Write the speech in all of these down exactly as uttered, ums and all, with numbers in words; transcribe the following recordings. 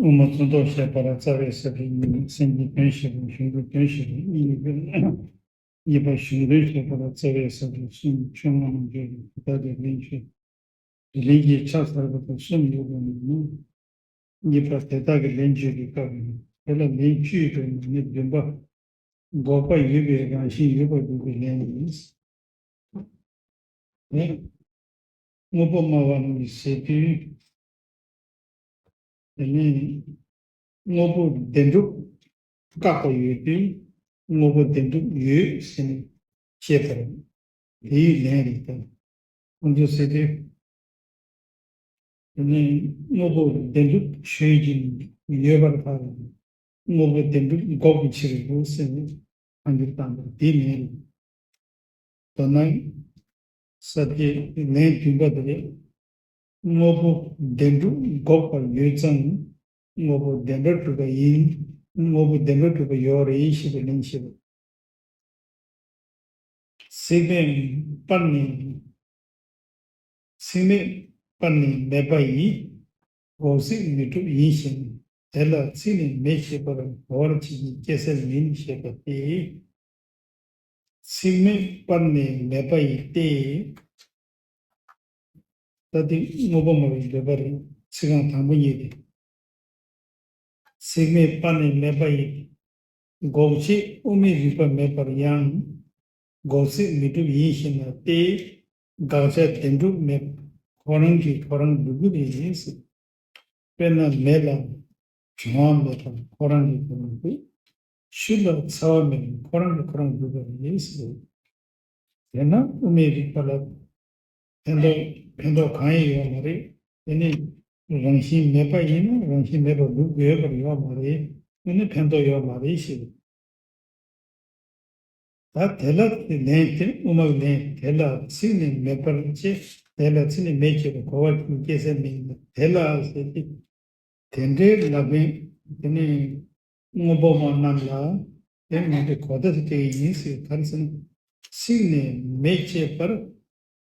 དབུ་མ་ཚོགས་གཏོགས་བཤད་པ་ལ་རྩ་བའི་ས་བཅད་གཉིས། སེམས་ཀྱི་དོན་བཤད་པ། གཞུང་གི་དོན་བཤད་པ་གཉིས་ཡོད་པས། གཉིས་པ་གཞུང་དོན་བཤད་པ་ལ་རྩ་བའི་ས་བཅད་གསུམ། ཆོས་ལྔ་ལ་འཇུག་པའི་དེ་དག་གི་ལན་བརྗོད། དེ་ལན་གྱི་ཆ་གསར་པ་དང་གསུམ་ཡོད་པ་ནི། གཉིས་པ་དེ་དག་གི་ལན་བརྗོད་པའི་སྐབས་ནི། དེ་ལ་ལན་བཅུ་ཡོད་པའི་ནང་ནས་བདུན་པ། འགོག་པ་ཡོད་པའི་རང་བཞིན་ཡོད་པར་འཇུག་པའི་ལན་ཡིན། དངོས་པོ་སྨྲ་བ་ནི་ཟེར་དུས། དེ་ནས་དངོས་པོ་བདེན་གྲུབ་བཀག་པ་ཡོད་དུས། དངོས་པོ་བདེན་གྲུབ་ཡོད་ཟེར་ནས་བཤད་པར། དེའི་ལན་རེད་ད། ཁོང་ཚོས་ཟེར་དུས། དེ་ནས་དངོས་པོ་བདེན་གྲུབ་ཆོས་ཅན་ཡོད་པར་ཐལ། དངོས་པོ་བདེན་གྲུབ་འགོག་པའི་ཕྱིར་རོ་ཟེར་ནས་ཐལ་འགྱུར་བཏང་པ་དེ་ལན་རེད། མདོར་ན། ས་བཅད་ལན་བདུན་པ་དེ་རེད། དངོས་པོ་བདེན་གྲུབ་འགོག་པ་ཡོད་ཙང་། དངོས་པོ་བདེན་པར་གྲུབ་པ་ཡིན། དངོས་པོ་བདེན་པར་གྲུབ་པ་ཡོད་རེད་ཞེས་པའི་ལན་བཤད་པ། ཚེགས་མེད་པར་ནི། ཚེགས་མེད་པར་ནི་མེད་པ་ཡི། འགོག་ཚེགས་མི་གྲུབ་ཡིན་ཞིང་། དེ་ལ་ཚིག་ནི་མེད་ཅེས་པར་གོ་བར་བྱེད་ཀྱི་སྐྱེ་ས་མིན་ཞེས་པ་སྟེ། ཚེགས་མེད་པར་ནི་མེད་པ་ཡི་སྟེ། ད་དེ་དངོས་པོ་སྨྲ་བའི་འདོད་པ་རེད། ཚིག་རྐང་དང་པོ་གཉིས་དེ། ཚེགས་མེད་པར་ནི་མེད་པ་ཡི། འགོག་བྱེད་དབུ་མའི་རིགས་པ་མེད་པར་ཡང་། འགོག་ཚེགས་མི་གྲུབ་ཡིན་ཞེ་ན་སྟེ། དགག་བྱ་བདེན་གྲུབ་མེད་པར་ཁོ་རང་གིས་ཁོ་རང་གྲུབ་ཀྱི་རེད་ཟེར། དཔེར་ན་མེ་ལ་གྲང་བ་མེད་པར་ཁོ་རང་གིས་ཁོ་རང་གྲུབ། ཆུ་ལ་ཚ་བ་མེད་པར་ཁོ་རང་གིས་ཁོ་རང་གྲུབ་པ་རེད་ཟེར། དེས་ན་དབུ་མའི་རིགས་པ་ལ་ཕན་ཐོགས་ཕན་ཐོགས་གང་ཡང་ཡོད་མ་རེད། དེ་ནི་རང་བཞིན་མེད་པ་ཡིན་ན་རང་བཞིན་མེད་པར་སྒྲུབ་དགོས་པར་ཡོད་མ་རེད། དེ་ནི་ཕན་ཐོགས་ཡོད་མ་རེད་ཞེས། ད་དེ་ལ་ལན་དེ་དབུ་མ་ལན་དེ་ལ་ཚིག་ནི་མེད་པར་བྱེད། དེ་ལ་ཚིག་ནི་མེད་ཅེས་པར་གོ་བར་བྱེད་ཀྱི་སྐྱེ་ས་མིན། དེ་ལ་ཟེར་ཏེ། དེ་འདྲའི་ལབ་མཁན་དེ་ནི་དངོས་པོ་སྨྲ་རྣམས་ལ་དེ་ནི་དེ་གོ་བརྡ་དེ་སྤྲད་ཡིན་ཟེར། ག་རེ་ཟེར་ན། ཚིག་ནི་མེད་ཅེས་པར་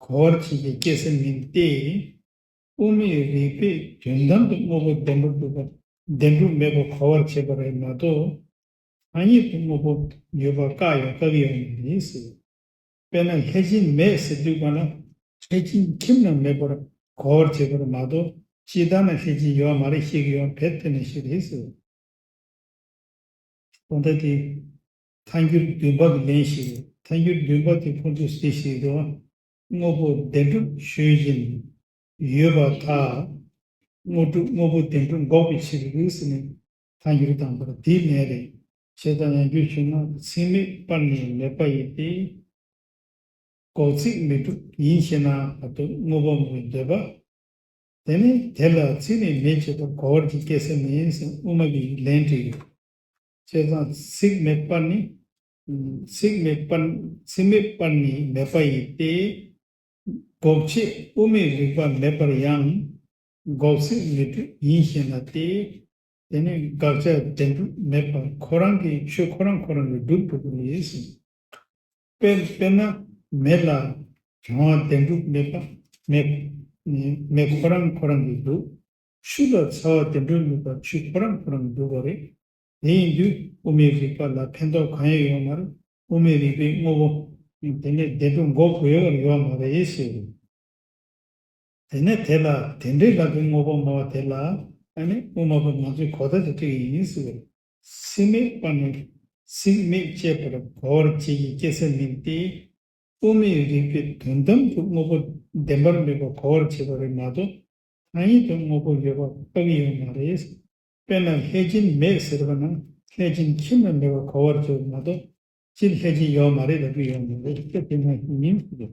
གོ་བར་བྱེད་ཀྱི་སྐྱེ་ས་མིན་ཏེ། དབུ་མའི་རིགས་པས་དོན་དམ་དུ་དངོས་པོ་བདེན་པར་གྲུབ་པ་བདེན་གྲུབ་མེད་པར་གོ་བར་བྱེད་པ་རེད་མ་གཏོགས། ཐ་སྙད་དུ་དངོས་པོ་ཡོད་པ་བཀག་ཡང་བཀག་གི་ཡོད་མ་རེད་ཟེར། དཔེར་ན་ལྷས་བྱིན་མེད་ཟེར་དུས་གང་ལ་ལྷས་བྱིན་ཁྱིམ་ན་མེད་པར་གོ་བར་བྱེད་པར་མ་གཏོགས། སྤྱིར་བཏང་ན་ལྷས་བྱིན་ཡོད་མ་རེད་ཤེས་ཀྱི་ཡོད་བེད་དེ་ནས་ཤེས་རེད་ཟེར། དོན་དག་དེ་ཐལ་འགྱུར་བདུན་པ་གི་ལན་ཞིག་རེད། ཐལ་འགྱུར་བདུན་པ་དེ་ཁོང་ཚོས་ཟེར་ཞིག་རེད། དངོས་པོ་བདེན་གྲུབ་ཆོས་ཅན་ཡོད་པར་ཐལ། དངོས་གྲུབ་དངོས་པོ་བདེན་གྲུབ་འགོག་པའི་ཕྱིར་རེད་ཟེར་ནས་ཐལ་འགྱུར་བཏང་པར་དེའི་ལན་རེད། བྱས་ཙང་ཡང་བསྐྱར་ཞུས་ན་ཚིག་མེད་པར་ནི་མེད་པ་ཡི་སྟེ། འགོག་ཚེགས་མི་གྲུབ་ཡིན་ཞེ་ན་བར་དུ་དངོས་པོ་སྨྲ་བའི་འདོད་པ། དེ་ནི་དེ་ལ་ཚིག་ནི་མེད་ཅེས་པར་གོ་བར་གྱི་སྐྱེ་ས་མིན་ཟེར་དབུ་མ་གིས་ལན་བྲིས་ཡོད། བྱས་ཙང་ཚིག་མེད་པར་ནི། ཚིག་མེད་པར་ཚིག་མེད་པར་ནི་མེད་པ་ཡི་སྟེ། འགོག་བྱེད་དབུ་མའི་རིགས་པ་མེད་པར་ཡང་། འགོག་ཚེགས་མི་གྲུབ་ཡིན་ཞེ་ན་སྟེ། དེ་ནི་དགག་བྱ་བདེན་གྲུབ་མེད་པར་ཁོ་རང་གི་ཆོས་ཁོ་རང་ཁོ་རང་གིས་སྒྲུབ་ཐུབ་པ་རེད་ཟེར། དཔེར་དཔེར་ན་མེ་ལ་གྲང་བ་བདེན་གྲུབ་མེད་པ་མེད། མེ་ཁོ་རང་ཁོ་རང་གིས་འགྲུབ། ཆུ་ལ་ཚ་བ་བདེན་གྲུབ་མེད་པ་ཆུ་ཁོ་རང་ཁོ་རང་གིས་འགྲུབ་པ་རེད། དེ་ཡིན་དུས་དབུ་མའི་རིགས་པ་ལ་ཕན་ཐོགས་གང་ཡང་ཡོད་མ་རེད། དབུ་མའི་རིགས་པས་དངོས་པོ་དེ་ནས་བདེན་གྲུབ་འགོག་དགོས་ཡོད་མ་རེད་ཞེས། དེ་ནས་དེ་ལ་དེ་འདྲའི་ལབ་པའི་དངོས་པོ་སྨྲ་བ་དེ་ལ་ཨ་ནི་དབུ་མ་པ་ང་ཚོས་གོ་བརྡ་དེ་སྤྲད་ཀྱི་ཡིན་ཟེར་བས། ཚིག་མེད་པར་ནི་ཚིག་མེད་ཅེས་པར་གོ་བར་བྱེད་ཀྱི་སྐྱེ་ས་མིན་ཏེ། དབུ་མའི་རིགས་པས་དོན་དམ་དུ་དངོས་པོ་བདེན་པར་མེད་པར་གོ་བར་བྱེད་པ་རེད་མ་གཏོགས། ཐ་སྙད་དུ་དངོས་པོ་ཡོད་པ་བཀག་གི་ཡོད་མ་རེད། དཔེར་ན་ལྷས་བྱིན་མེད་ཟེར་བ་ན་ལྷས་བྱིན་ཁྱིམ་ན་མེད་པར་གོ་བར་བྱེད་པ་མ་གཏོགས་སྤྱིར་ལྷས་བྱིན་ཡོད་མ་རེད་ལབ་ཀྱི་ཡོད་མ་རེད། དེ་དེ་མ་ཡིན་ཟེར།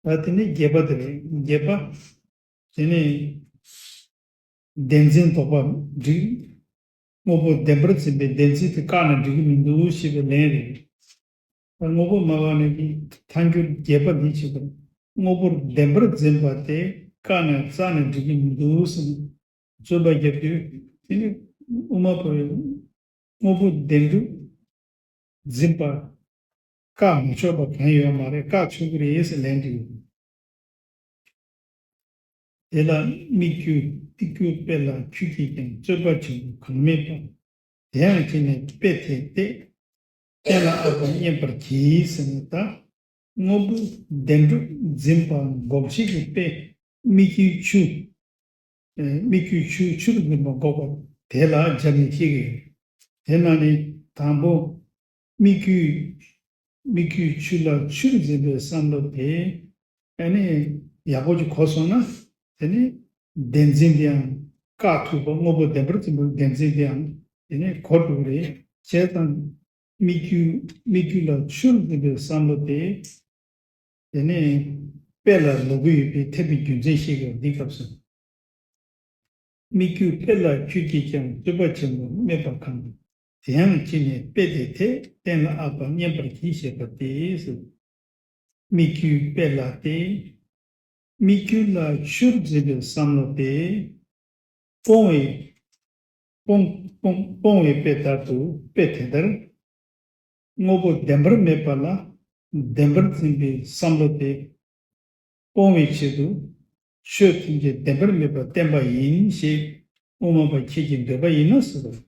ད་དེ་ནས་བརྒྱད་པ་དེ་རེད། བརྒྱད་པ། དེ་ནས་བདེན་འཛིན་དོགས་པ་འགྲིག་དངོས་པོ་བདེན་པར་འཛིན་པའི་བདེན་འཛིན་དེ་བཀག་ན་འགྲིག་གི་མི་འདུག་ཞེས་པའི་ལན་རེད། ད་དངོས་པོ་སྨྲ་བ་ནི་ཐལ་འགྱུར་བརྒྱད་པ་འདི་བྱེད་པར། དངོས་པོར་བདེན་པར་འཛིན་པ་དེ་བཀག་ནས་བཙལ་ནས་འགྲིག་གི་མི་འདུག་ཟེར་ནས་རྩོད་པ་བརྒྱབ་དུས། དེ་ནི་དབུ་མ་པ་བས་དངོས་པོ་བདེན་གྲུབ་འཛིན་པ་བཀག་མི་ཆོག་པ་གང་ཡོད་མ་རེད། བཀག་ཆོག་གི་རེད་ཟེར་ལན་འདེབས་ཡོད། དེ་ལ་དམིགས་རྒྱུ་ དམིགས་རྒྱུ་དཔེ་ལ་ཁྱོད་ཀྱིས་ཀྱང་རྩོད་པ་ཆེན་པོ་གང་མེད་པ། དེ་ཡང་ཅི་ནས་དཔེ་དེ་སྟེ། གཏན་ལ་དབབ་པ་མཉན་པར་གྱིས་ཟེར་ནས། ད་དངོས་པོ་བདེན་གྲུབ་འཛིན་པ་འགོག་བྱེད་ཀྱི་དཔེ་དམིགས་རྒྱུའི་ཆུ། ཨེ། དམིགས་རྒྱུའི་ཆུ་ཆུར་འཛིན་པ་འགོག་པ་དེ་ལ་སྦྱར་ནས་བཤད་ཀྱི་ཡོད། དེ་ན་ནི་དང་པོ། དམིགས་རྒྱུའི་དམིགས་རྒྱུའི་ཆུ་ལ་ཆུར་འཛིན་པའི་བསམ་བློ་དེ། ཨ་ནི་ཡག་པོ་ཅིག་གོ་སོང་ན། དེ་ནི་བདེན་འཛིན་དེའང་བཀག་ཐུབ་པ། དངོས་པོ་བདེན་པར་འཛིན་པའི་བདེན་འཛིན་དེའང་དེ་ནི་གོ་འགྲོ་གི་རེད། བྱས་ཙང་དམིགས་རྒྱུ་དམིགས་རྒྱུ་ལ་ཆུར་འཛིན་པའི་བསམ་བློ་དེ། དེ་ནས་དཔེ་ལ་ལོག་གི་ཡོད་པའི་འཐད་པའི་རྒྱུ་མཚན་ཤེས་དགོས། འདིའི་སྐབས་སུ། དམིགས་རྒྱུ་དཔེ་ལ་ཁྱོད་ཀྱིས་ཀྱང་རྩོད་པ་ཆེན་པོ་སྨྲས་པ་གང་། དེ་ཡང་ཅི་ནས་དཔེ་དེ་དེ་གཏན་ལ་དབབ་པ་མཉན་པར་གྱིས་ཞེས་པ་སྟེ། དམིགས་རྒྱུའི་དཔེ་ལ་སྟེ། དམིགས་རྒྱུ་ལ་ཆུར་འཛིན་པའི་བསམ་བློ་དེ། སྤོང་བའི་སྤོང་སྤོང་སྤོང་བའི་དཔེ་ལྟར་དུ་དཔེ་དེ་ལྟར། དངོས་པོ་བདེན་པར་མེད་པ་ལ་བདེན་པར་འཛིན་པའི་བསམ་བློ་དེ་སྤོང་བའི་ཆེད་དུ་ཆོས་ཐམས་ཅད་བདེན་པར་མེད་པར་བསྟན་པ་ཡིན་ཞེས་དབུ་མ་པ་ཁྱེད་ཀྱིས་འདོད་པ་ཡིན་ན་ཟེར་བ།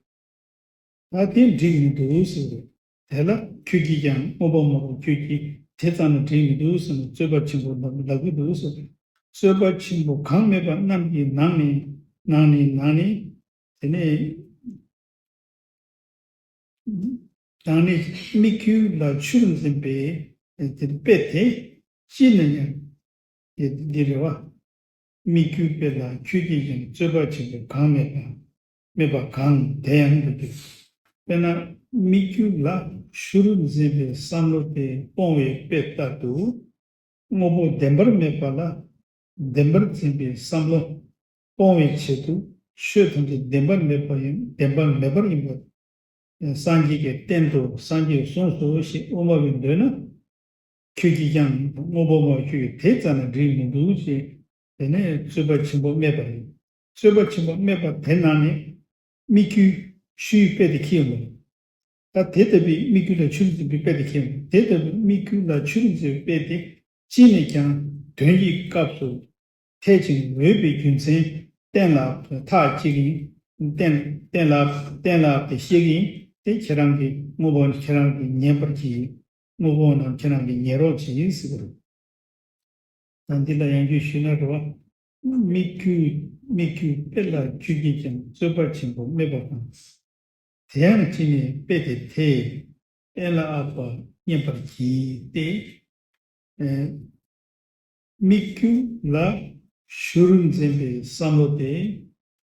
ད་དེ་འགྲིག་མི་འདུག་ཟེར་བ། དེ་ལ་ཁྱོད་ཀྱིས་ཀྱང་དངོས་པོ་མ་པ་ཁྱོད་ཀྱིས་དེ་ཙམ་ན་འགྲིག་མི་འདུག་ཟེར་ནས་རྩོད་པ་ཆེན་པོ་ལབ་ལབ་ཀྱི་འདུག་ཟེར། རྩོད་པ་ཆེན་པོ་གང་མེད་པ་རྣམས་ཀྱི་ནང་ནས་ནང་ནས་ནང་ནས། དེ་ནས་ནང་ནས་དམིགས་རྒྱུ་ལ་ཆུར་འཛིན་པའི་དེ་དཔེ་དེ་ཅི་ནས་ཡང་དེ་འདི་རེད་བ། དམིགས་རྒྱུ་དཔེ་ལ་ཁྱོད་ཀྱིས་ཀྱང་རྩོད་པ་ཆེན་པོ་གང་མེད་པ། མེད་པ་གང་དེ་ཡང་འདུག་སྟེ། དཔེར་ན་དམིགས་རྒྱུ་ལ་ཆུར་འཛིན་པའི་བསམ་བློ་དེ་སྤོང་བའི་དཔེ་ལྟར་དུ། དངོས་པོ་བདེན་པར་མེད་པ་ལ་བདེན་པར་འཛིན་པའི་བསམ་བློ་སྤོང་བའི་ཆེད་དུ་ཆོས་ཐམས་ཅད་བདེན་པར་མེད་པ་ཡིན། བདེན་པར་མེད་པར་ཡིན་པ་སངས་རྒྱས་ཀྱི་སྟེང་དུ་སངས་རྒྱས་གསུངས་སོ་ཞེས་དབུ་མ་པས་འདོད་ན། ཁྱོད་ཀྱིས་ཀྱང་དངོས་པོ་མ་ཁྱོད་ཀྱིས་དེ་ཙམ་ན་འགྲིག་མི་འདུག་ཅེས་དེ་ནས་རྩོད་པ་ཆེན་པོ་སྨྲས་པ་རེད། རྩོད་པ་ཆེན་པོ་སྨྲས་པ་དེ་ནང་ནས་དམིགས་རྒྱུའི་ཆུའི་དཔེ་དེ་ཁྱེར་ཡོང་བ་རེད། ད་དེ་ལྟ་བུའི་དམིགས་རྒྱུ་ལ་ཆུར་འཛིན་པའི་དཔེ་དེ་ཁྱེར་ཡོང་བ་རེད། དེ་ལྟ་བུའི་དམིགས་རྒྱུ་ལ་ཆུར་འཛིན་པའི་དཔེ་དེ་ཅི་ནས་ཀྱང་དོན་གྱི་སྐབས་སུ་འཐད་ཅིང་འོས་པའི་རྒྱུ་མཚན་གཏན་ལ་ཐག་བཅད་ཀྱི་ཡིན། གཏན་གཏན་ལ་གཏན་ལ་དེ་བཤད་ཀྱི་ཡིན། དེ་ཁྱེད་རང་གིས་དངོས་པོ་ཁྱེད་རང་གིས་ཉན་པར་གྱིས། དངོས་པོ་རྣམས་ཁྱེད་རང་གིས་ཉན་རོགས་གྱིས་ཟེར་གྱི་རེད། ད་འདི་ལ་ཡང་བསྐྱར་ཞུས་ན་རེད་བ། དམིགས་རྒྱུ་དམིགས་རྒྱུ་དཔེ་ལ་ཁྱོད་ཀྱིས་ཀྱང་རྩོད་པ་ཆེན་པོ་སྨྲས་པ་དང་། དེ་ཡང་ཅི་ནས་དཔེ་དེ་དེ་གཏན་ལ་དབབ་པ་མཉན་པར་གྱིས་ཏེ། ཨེ། དམིགས་རྒྱུ་ལ་ཆུར་འཛིན་པའི་བསམ་བློ་དེ་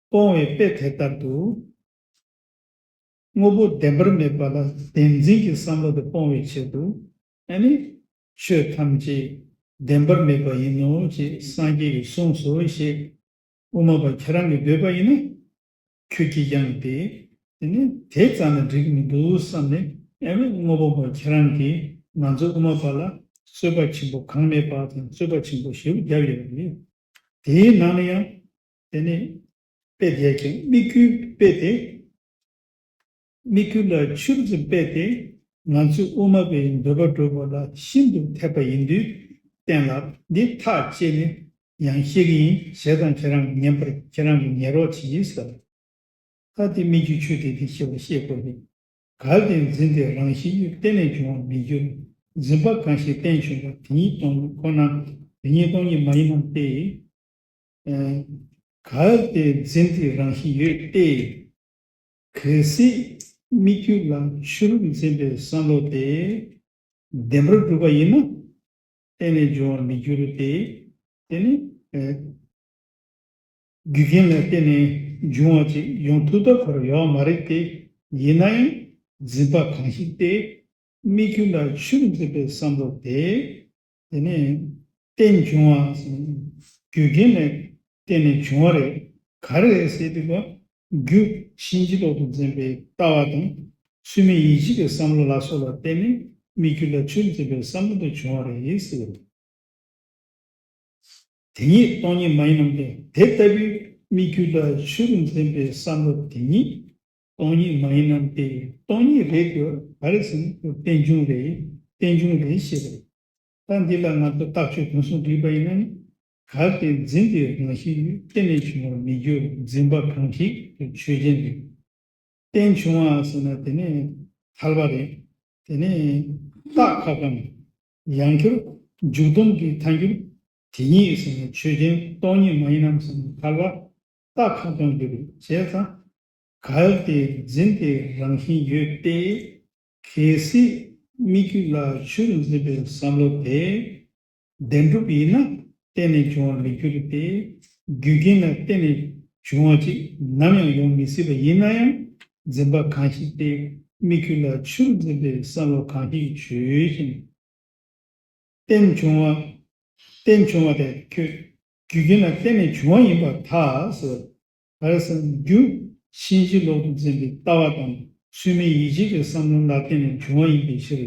སྤོང་བའི་དཔེ་དེ་ལྟར་དུ། དངོས་པོ་བདེན་པར་མེད་པ་ལ་བདེན་འཛིན་གྱི་བསམ་བློ་དེ་སྤོང་བའི་ཆེད་དུ། ཨ་ནི་ཆོས་ཐམས་ཅད་བདེན་པར་མེད་པ་ཡིན་ནོ་ཞེས་སངས་རྒྱས་ཀྱིས་གསུངས་སོ་ཞེས་དབུ་མ་པ་ཁྱེད་རང་གིས་འདོད་པ་ཡིན་ན། ཁྱོད་ཀྱིས་ཀྱང་དེ་དེ་ནི་དེ་ཙམ་ན་འགྲིག་མི་འདུག་བསམ་ནས། ཨ་ནི་དངོས་པོ་མ་པ་ཁྱེད་རང་གིས་ང་ཚོ་དབུ་མ་པ་ལ་རྩོད་པ་ཆེན་པོ་གང་མེད་པ་དང་རྩོད་པ་ཆེན་པོ་ཞེ་པོ་བརྒྱབ་ཡོད་པ་རེད། དེའི་ནང་ནས་ཡང་དེ་ནི་དཔེ་དེ་ཀྱང་དམིགས་རྒྱུའི་དཔེ་དེ། དམིགས་རྒྱུ་ལ་ཆུར་འཛིན་དཔེ་དེ་ང་ཚོས་དབུ་མ་པའི་འདོད་པ་སྒྲུབ་པ་ལ་ཤིན་ཏུ་འཐད་པ་ཡིན་དུས། གཏན་ལ་འདི་ཐག་བཅད་ནས་ཡང་བཤད་ཀྱི་ཡིན། བྱས་ཙང་ཁྱེད་རང་ཉན་པར་ཁྱེད་རང་གིས་ཉན་རོགས་གྱིས་ཟེར། ད་དེ་དམིགས་རྒྱུའི་ཆོས་དེ་དེ་ཤེས་པ་ཤེས་དགོས་རེད། གལ་ཏེ་འཛིན་དེ་རང་བཞིན་ཡོད། གཏན་ནས་འབྱུང་བར་མི་འགྱུར། འཛིན་པ་གང་ཞིག་རྟེན་བྱུང་བ། དེ་ཉིད་སྟོང་ཉིད་ཁོ་ན། དེ་ཉིད་སྟོང་ཉིད་མ་ཡིན་ནམ་སྟེ། ཨ། གལ་ཏེ་འཛིན་དེ་རང་བཞིན་ཡོད་དེ། གལ་སྲིད་དམིགས་རྒྱུ་ལ་ཆུར་འཛིན་པའི་བསམ་བློ་དེ་བདེན་པར་གྲུབ་པ་ཡིན་ན། གཏན་ནས་འབྱུང་བར་མི་འགྱུར་ཏེ། དེ་ནི། ཨ། རྒྱུ་རྐྱེན་ལ་བརྟེན་ནས་འབྱུང་བ་ཅིག་ཡོང་ཐུབ་ཐབས་ཁོ་རང་ཡོད་མ་རེད་དེ། ཡིན་ན་ཡང་འཛིན་པ་གང་ཞིག་སྟེ། དམིགས་རྒྱུ་ལ་ཆུར་འཛིན་པའི་བསམ་བློ་དེ། དེ་ནས་རྟེན་འབྱུང་བ། རྒྱུ་རྐྱེན་ལ་བརྟེན་ནས་བྱུང་བ་རེད། ག་རེ་རེད་ཟེར་དུས་ཀ། རྒྱུ་ཕྱིན་ཅི་ལོག་ཏུ་འཛིན་པའི་ལྟ་བ་དང་། ཚུལ་མིན་ཡིད་བྱེད་ཀྱི་བསམ་བློ་ལ་སོགས་ལ་བརྟེན་ནས་དམིགས་རྒྱུ་ལ་ཆུར་འཛིན་པའི་བསམ་བློ་དེ་བྱུང་བ་རེད་ཟེར། དེ་ཉིད་སྟོང་ཉིད་མ་ཡིན་ནམ་སྟེ། དེ་ལྟ་བུའི་དམིགས་རྒྱུ་ལ་ཆུར་འཛིན་པའི་བསམ་བློ་དེ་ཉིད་སྟོང་ཉིད་མ་ཡིན་ནམ་སྟེ། སྟོང་ཉིད་རེད་དེ། ག་རེ་ཟེར་ན་རྟེན་འབྱུང་རེད། རྟེན་འབྱུང་རེད་ཞེས་པ་རེད། ད་འདི་ལ་ང་ཚོ་རྟགས་ཆོས་དོན་གསུམ་བསྒྲིགས་པ་ཡིན་ན་ནི། གལ་ཏེ་འཛིན་དེ་རང་བཞིན་ཡོད། གཏན་ནས་འབྱུང་བར་མི་འགྱུར། འཛིན་པ་གང་ཞིག་དེ་ཆོས་ཅན་རེད། རྟེན་འབྱུང་བ་ཟེར་ན་དེ་ནི་ཐལ་བ་རེད། དེ་ནི་རྟགས་ཁ་སྐོང་། ཡང་སྒྱུར་འཇུག་སྡོམ་གྱི་ཐལ་འགྱུར་དེ་ཉིད་ཟེར་ན་ཆོས་ཅན། སྟོང་ཉིད་མ་ཡིན་ནམ་ཟེར་ན་ཐལ་བ་རྟགས་ཁ་སྐོང་རྒྱུ་རེད། བྱས་ཙང་གལ་ཏེ་འཛིན་དེ་རང་བཞིན་ཡོད་དེ། གལ་སྲིད་སྨིག་རྒྱུ་ལ་ཆུར་འཛིན་པའི་བསམ་བློ་དེ་བདེན་གྲུབ་ཡིན་ན། གཏན་ནས་འབྱུང་བར་མི་འགྱུར་ཏེ། རྒྱུ་རྐྱེན་ལ་བརྟེན་ནས་བྱུང་བ་ཅིག་ནམ་ཡང་ཡོང་མི་སྲིད་པ་ཡིན་ན་ཡང་། འཛིན་པ་གང་ཞིག་སྟེ། སྨིག་རྒྱུ་ལ་ཆུར་འཛིན་པའི་བསམ་བློ་གང་ཞིག་ཆོས་ཅན། རྟེན་འབྱུང་བ། རྟེན་འབྱུང་བ་དེ་ཁྱོད་རྒྱུ་རྐྱེན་ལ་བརྟེན་ནས་བྱུང་བ་ཡིན་པར་ཐལ་ཟེར། ག་རེ་ཟེར་ན་རྒྱུ་ཕྱིན་ཅི་ལོག་ཏུ་འཛིན་པའི་ལྟ་བ་དང་ཚུལ་མིན་ཡིད་བྱེད་ཀྱི་བསམ་བློ་ལ་བརྟེན་ནས་འབྱུང་བ་ཡིན་པའི་ཕྱིར་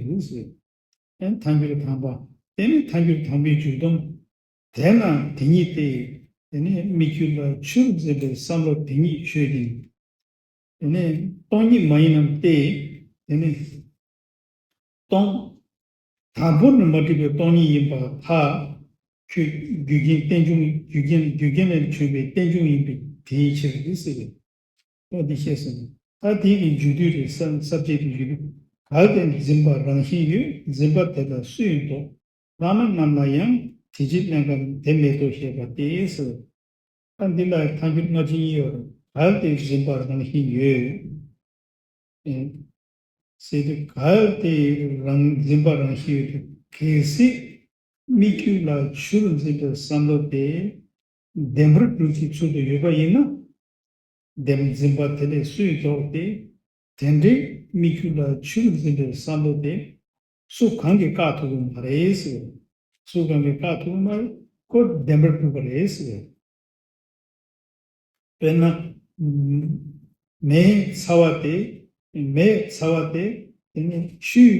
ཟེར། ཐལ་འགྱུར་དང་པ། དེ་ནི་ཐལ་འགྱུར་དང་པའི་འཇུག་སྡོམ། དེས་ན་དེ་ཉིད་དེ། དེ་ནི་སྨིག་རྒྱུ་ལ་ཆུར་འཛིན་པའི་བསམ་བློ་དེ་ཉིད་ཆོས་ཅན། དེ་ནི་སྟོང་ཉིད་མ་ཡིན་ནམ་སྟེ། དེ་ནི་སྟོང་། དང་པོ་ནས་མ་གྲུབ་པའི་སྟོང་ཉིད་ཡིན་པར་ཐལ། ཁྱོད་རྒྱུ་རྐྱེན་རྟེན་འབྱུང་། རྒྱུ་རྐྱེན་རྒྱུ་རྐྱེན་ལས་བྱུང་བའི་རྟེན་འབྱུང་ཡིན་པས་དེའི་ཕྱིར་ཟེར་བས། ཨོ་དེ་ཤེས་སོང་། ད་དེ་གི་མཇུག་བསྡུས་རེད། ས་ས་བཅད་དེ་མཇུག་བསྡུས། གལ་ཏེ་འཛིན་པ་རང་བཞིན་ཡོད། འཛིན་པ་དེ་ལ་སུ་ཡིས་ལྡོག། བླ་མ་རྣམས་ལ་ཡང་དེ་ཕྱིར་ཀླན་ཀ་དེ་མེད་དོ་ཞེས་པ་སྟེ་ཟེར། ད་འདི་ལ་ཐལ་འགྱུར་སྔ་ཕྱི་གཉིས་ཡོད་རེད། གལ་ཏེ་འཛིན་པ་རང་བཞིན་ཡོད། ཨེ། ཟེར་དུས་གལ་ཏེ་རང་འཛིན་པ་རང་བཞིན་ཡོད་དེ། གལ་སྲིད་སྨིག་རྒྱུ་ལ་ཆུར་འཛིན་པའི་བསམ་བློ་དེ་བདེན་པར་གྲུབ་ཀྱི་ཚུལ་དུ་ཡོད་པ་ཡིན་ན། བདེན་འཛིན་པ་དེ་ལས་སུས་ལྡོག་སྟེ། དེ་འདྲའི་སྨིག་རྒྱུ་ལ་ཆུར་འཛིན་པའི་བསམ་བློ་དེ་སུ་གང་གིས་བཀག་ཐུབ་ཀྱི་མ་རེད་ཟེར། སུ་གང་གིས་བཀག་ཐུབ་ཀྱི་མ་རེད། ཁོ་བདེན་པར་གྲུབ་པ་རེད་ཟེར། དཔེར་ན། མེའི་ཚ་བ་དེ། མེའི་ཚ་བ་དེ་དེ་ནི་ཆུའི་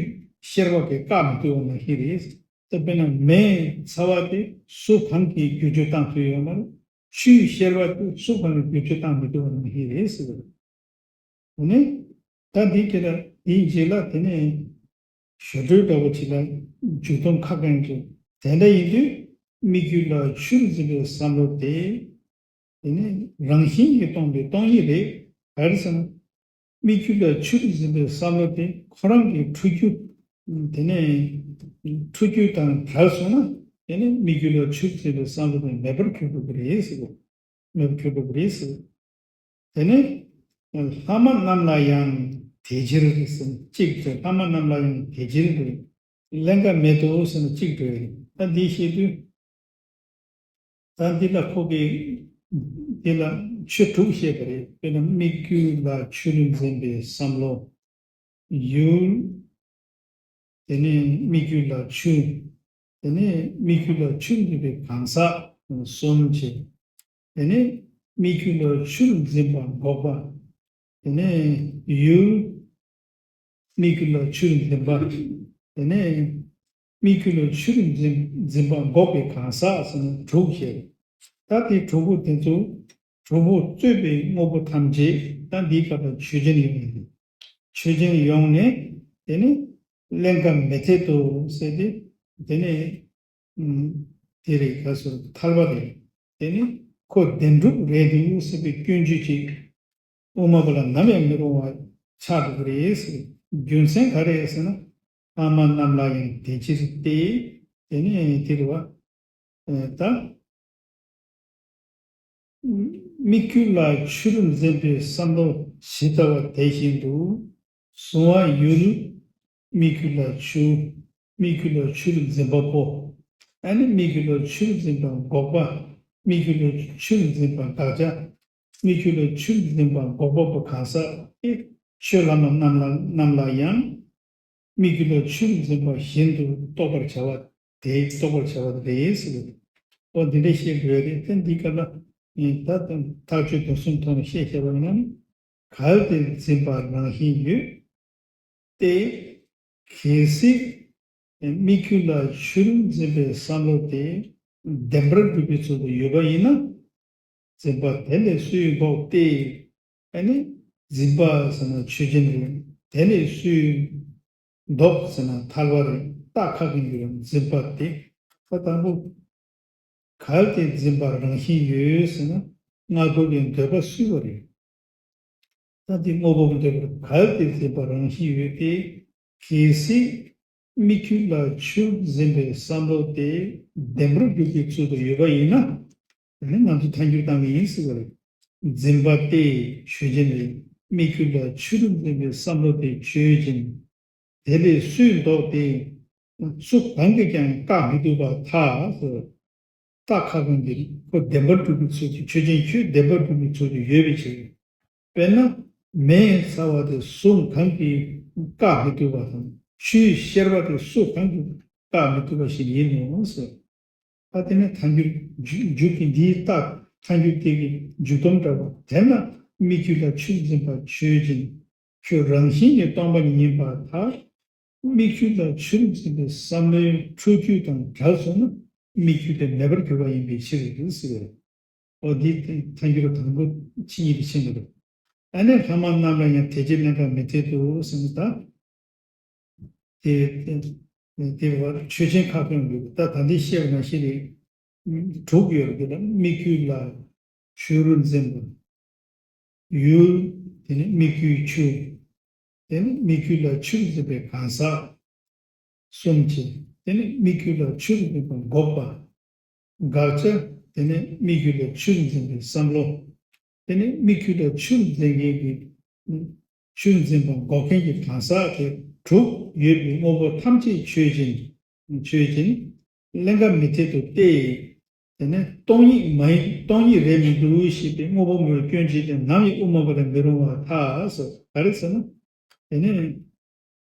གཤེར་བ་གིས་བཀག་མི་ཐུབ་པ་ནང་བཞིན་རེད། དེ་དཔེར་ན་མེའི་ཚ་བ་དེ་སུ་གང་གིས་བསྒྱུར་བཅོས་བཏང་ཐུབ་ཡོད་མ་རེད། ཆུའི་གཤེར་བ་དེ་སུ་གང་གིས་བསྒྱུར་བཅོས་བཏང་མི་ཐུབ་པ་ནང་བཞིན་རེད་ཟེར། དེ་ནི་ད་འདི་གི་ལ་དེའི་རྗེས་ལ་དེ་ནི་ཞོར་འཕྲོས་འདྲ་བོ་ཅིག་ལ་འཇུག་སྡོམ་ཁ་སྐོང་གི། དེ་འདྲ་ཡིན་དུས་སྨིག་རྒྱུ་ལ་ཆུར་འཛིན་པའི་བསམ་བློ་དེ། དེ་ནི་རང་བཞིན་གྱིས་སྟོང་པའི་སྟོང་ཉིད་རེད། ག་རེ་ཟེར་ན། སྨིག་རྒྱུ་ལ་ཆུར་འཛིན་པའི་བསམ་བློ་དེ་ཁོ་རང་གི་འཁྲུལ་རྒྱུ། དེ་ནས་འཁྲུལ་རྒྱུ་དང་བྲལ་སོང་ན། དེ་ནི་སྨིག་རྒྱུ་ལ་ཆུར་འཛིན་པའི་བསམ་བློ་དེ་མེད་པར་གྱུར་འགྲོ་གི་རེད་ཟེར། མེད་པར་གྱུར་འགྲོ་གི་རེད་ཟེར། དེ་ནས་ལྷག་མ་རྣམས་ལ་ཡང་དེ་ཕྱིར་ཟེར་ན་གཅིག་རེད། ལྷག་མ་རྣམས་ལ་ཡང་དེ་ཕྱིར་རེད། ཀླན་ཀ་མེད་དོ་ཟེར་ན་གཅིག་རེད། ད་འདི་བཤད་དུས། ད་འདི་ལ་ཁོ་གིས་འདི་ལ་ཆོས་དྲུག་བཤད་པ་རེད། དཔེར་ན་སྨིག་རྒྱུ་ལ་ཆུར་འཛིན་པའི་བསམ་བློ། ཡུལ། དེ་ནས་སྨིག་རྒྱུ་ལ་ཆུ། དེ་ནས་སྨིག་རྒྱུ་ལ་ཆུར་འཛིན་པའི་གང་ཟག་གསུམ་བྱས། དེ་ནས་སྨིག་རྒྱུ་ལ་ཆུར་འཛིན་པ་འགོག་པ། དེ་ནས་ཡུལ། སྨིག་རྒྱུ་ལ་ཆུར་འཛིན་པ། དེ་ནས་སྨིག་རྒྱུ་ལ་ཆུར་འཛིན་འཛིན་པ་འགོག་པའི་གང་ཟག་ཟེར་ནས་དྲུག་བཤད། ད་དེ་དྲུག་པོ་དེ་ཚོ་དྲུག་པོ་རྩོད་པའི་དངོས་པོ་ཐམས་ཅད་ད་འདིའི་སྐབས་ལ་ཆོས་ཅན་ཡོང་ནས། ཆོས་ཅན་ཡོང་ནས་དེ་ནི་ཀླན་ཀ་མི་འཐད་དོ་ཟེར་ཏེ། དེ་ནི་ཨུམ། དེ་རེད། ག་ཟེར་ཐལ་བ་རེད། དེ་ནི་ཁོ་བདེན་གྲུབ་རེད་འདུག་ཟེར་བའི་སྐྱོན་བརྗོད་ཅིག་དབུ་མ་པ་ལ་ནམ་ཡང་མི་རུང་བ་ཆགས་འགྲོ་གི་རེད་ཟེར། རྒྱུ་མཚན་ག་རེ་ཟེར་ན། ལྷག་མ་རྣམས་ལ་ཡང་དེ་ཕྱིར་ཏེ། དེ་ནི་དེ་རེད་བ། ད་སྨིག་རྒྱུ་ལ་ཆུར་འཛིན་པའི་བསམ་བློ་ཇི་ལྟ་བ་དེ་བཞིན་དུ། གཟུང་བ་ཡུལ། སྨིག་རྒྱུ་ལ་ཆུ། སྨིག་རྒྱུ་ལ་ཆུར་འཛིན་པ་པོ། ཨ་ནི་སྨིག་རྒྱུ་ལ་ཆུར་འཛིན་པ་འགོག་པ། སྨིག་རྒྱུ་ལ་ཆུར་འཛིན་པ་དགག་བྱ། སྨིག་རྒྱུ་ལ་ཆུར་འཛིན་པ་འགོག་པ་པོ་གང་ཟག་དེ་ཆོས་ལྷག་མ་རྣམས་ལ་རྣམས་ལ་ཡང་། སྨིག་རྒྱུ་ལ་ཆུར་འཛིན་པ་བཞིན་དུ་རྟོགས་པར་བྱ་བ་དེ་རྟོགས་པར་བྱ་བ་རེད་ཟེར། ཨོ་འདི་འདྲ་བཤད་དགོས་རེད། དེ་འདི་ག་ལ་ད་ཐག་གཅོད་དོན་གསུམ་ཐོག་ནས་བཤད་བཤད་པ་ཡིན་ན། གལ་ཏེ་འཛིན་པ་རང་བཞིན་ཡོད་དེ། གལ་སྲིད་སྨིག་རྒྱུ་ལ་ཆུར་འཛིན་པའི་བསམ་བློ་དེ་བདེན་པར་གྲུབ་པའི་ཚུལ་དུ་ཡོད་པ་ཡིན་ན། འཛིན་པ་དེ་ལས་སུས་ལྡོག་སྟེ། ཨ་ནི་འཛིན་པ་ཟེར་ན་ཆོས་ཅན་རེད། དེ་ལས་སུས་ལྡོག་ཟེར་ན་ཐལ་བ་རེད། རྟགས་ཁ་སྐོང་གི་འཛིན་པ་དེ། ད་དང་པོ། གལ་ཏེ་འཛིན་པ་རང་བཞིན་ཡོད་ཟེར་ན་སྔ་རྒོལ་གྱི་འདོད་པ་གསོལ་བ་རེད། ད་འདི་དངོས་པོ་མི་འདོད་པར་གལ་ཏེ་འཛིན་པ་རང་བཞིན་ཡོད་དེ། གལ་སྲིད་དམིགས་རྒྱུ་ལ་ཆོས་འཛིན་པའི་བསམ་བློ་དེ་བདེན་པར་གྱུར་པའི་ཚུལ་དུ་ཡོད་པ་ཡིན་ན། དེ་ནི་ང་ཚོས་ཐལ་འགྱུར་བཏང་གི་ཡིན་ཟེར་བ་རེད། འཛིན་པ་སྟེ་ཆོས་ཅན་ལས། དམིགས་རྒྱུ་ལ་ཆོས་རུ་འཛིན་པའི་བསམ་བློ་དེ་ཆོས་ཅན། དེ་ལས་སུས་བཟློག་སྟེ། སུ་གང་གིས་ཀྱང་བཀག་མི་ཐུབ་པར་ཐལ། རྟགས་ཁ་སྐོང་གིས་ཁོ་བདེན་པར་གྲུབ་པའི་ཚུལ་གྱིས་ཆོས་ཅན་ཁྱོད་བདེན་པར་གྲུབ་པའི་ཚུལ་དུ་ཡོད་པའི་ཕྱིར། དཔེར་ན། མེ་ཟེར་བ་དེ་གཟུགས་གང་གིས་བཀག་མི་ཐུབ་པ་དང་ཆུའི་གཤེར་པ་དེ་སུ་གང་གིས་བཀག་མི་ཐུབ་པ་ཞིག་ཡིན་ནོ་ཟེར། ད་དེ་ནས་ཐལ་འགྱུར་འཇུག་འཇུག་གི་འདིའི་རྟགས་ཐལ་འགྱུར་དེ་གི་འཇུག་སྡོམ་འདྲ་བོ་དེ་ན། དམིགས་རྒྱུ་ལ་ཆོས་འཛིན་པ་ཆོས་ཅན། ཁྱོད་རང་བཞིན་གྱིས་སྟོང་པ་ཉིད་ཡིན་པར་ཐལ། དམིགས་རྒྱུ་ལ་ཆོས་འཛིན་པའི་བསམ་བློའི་འཁྲུལ་རྒྱུ་དང་བྲལ་སོང་ན་དམིགས་རྒྱུ་དེ་མེད་པར་གྱུར་པ་ཡིན་པའི་ཕྱིར་ཟེར། འོ་འདི་ཐལ་འགྱུར་དང་པོ་ཆོས་ཉིད་དུ་ཕྱིན་པ་རེད། ཨ་ནི་ལྷག་མ་རྣམས་ལ་ཡང་དེ་ཕྱིར་ཀླན་ཀ་མི་འཐད་དོ་ཟེར་ན་ད། དེ་དེ་དེ་བར་ཆོས་ཅན་ཁ་སྐོང་ཡོད། ད་ད་འདི་བཤད་པ་ནང་བཞིན་རེད། དྲུག་ཡོད་རེད། དེ་ལ་དམིགས་རྒྱུ་ལ་ཆོས་རུ་འཛིན་པ། ཡུལ། དེ་ནི་དམིགས་རྒྱུའི་ཆོས། དེ་ནི་དམིགས་རྒྱུ་ལ་ཆོས་རུ་འཛིན་པའི་གང་ཟག་གསུམ་བྱས། དེ་ནི་དམིགས་རྒྱུ་ལ་ཆོས་རུ་འཛིན་པ་འགོག་པ། དགག་བྱ། དེ་ནི་དམིགས་རྒྱུ་ལ་ཆོས་རུ་འཛིན་པའི་བསམ་བློ། དེ་ནི་དམིགས་རྒྱུ་ལ་ཆོས་རུ་འཛིན་མཁན་གྱི་ཆོས་འཛིན་པ་འགོག་མཁན་གྱི་གང་ཟག་དེ་དྲུག་ཡོད་པའི་དངོས་པོ་ཐམས་ཅད་ཆོས་ཅན། ཆོས་ཅན། ཀླན་ཀ་མི་འཐད་དོ་སྟེ། དེ་ནས་སྟོང་ཉིད་མ་ཡིན་སྟོང་ཉིད་རེད་མི་འདུག་ཞེས་པའི་དངོས་པོ་མེད་པའི་སྐྱོན་བྱས་ཏེ་ནམ་ཡང་དབུ་མ་པ་ལ་མི་རུང་བར་ཐལ་ཟེར། ག་རེ་ཟེར་ན། དེ་ནས་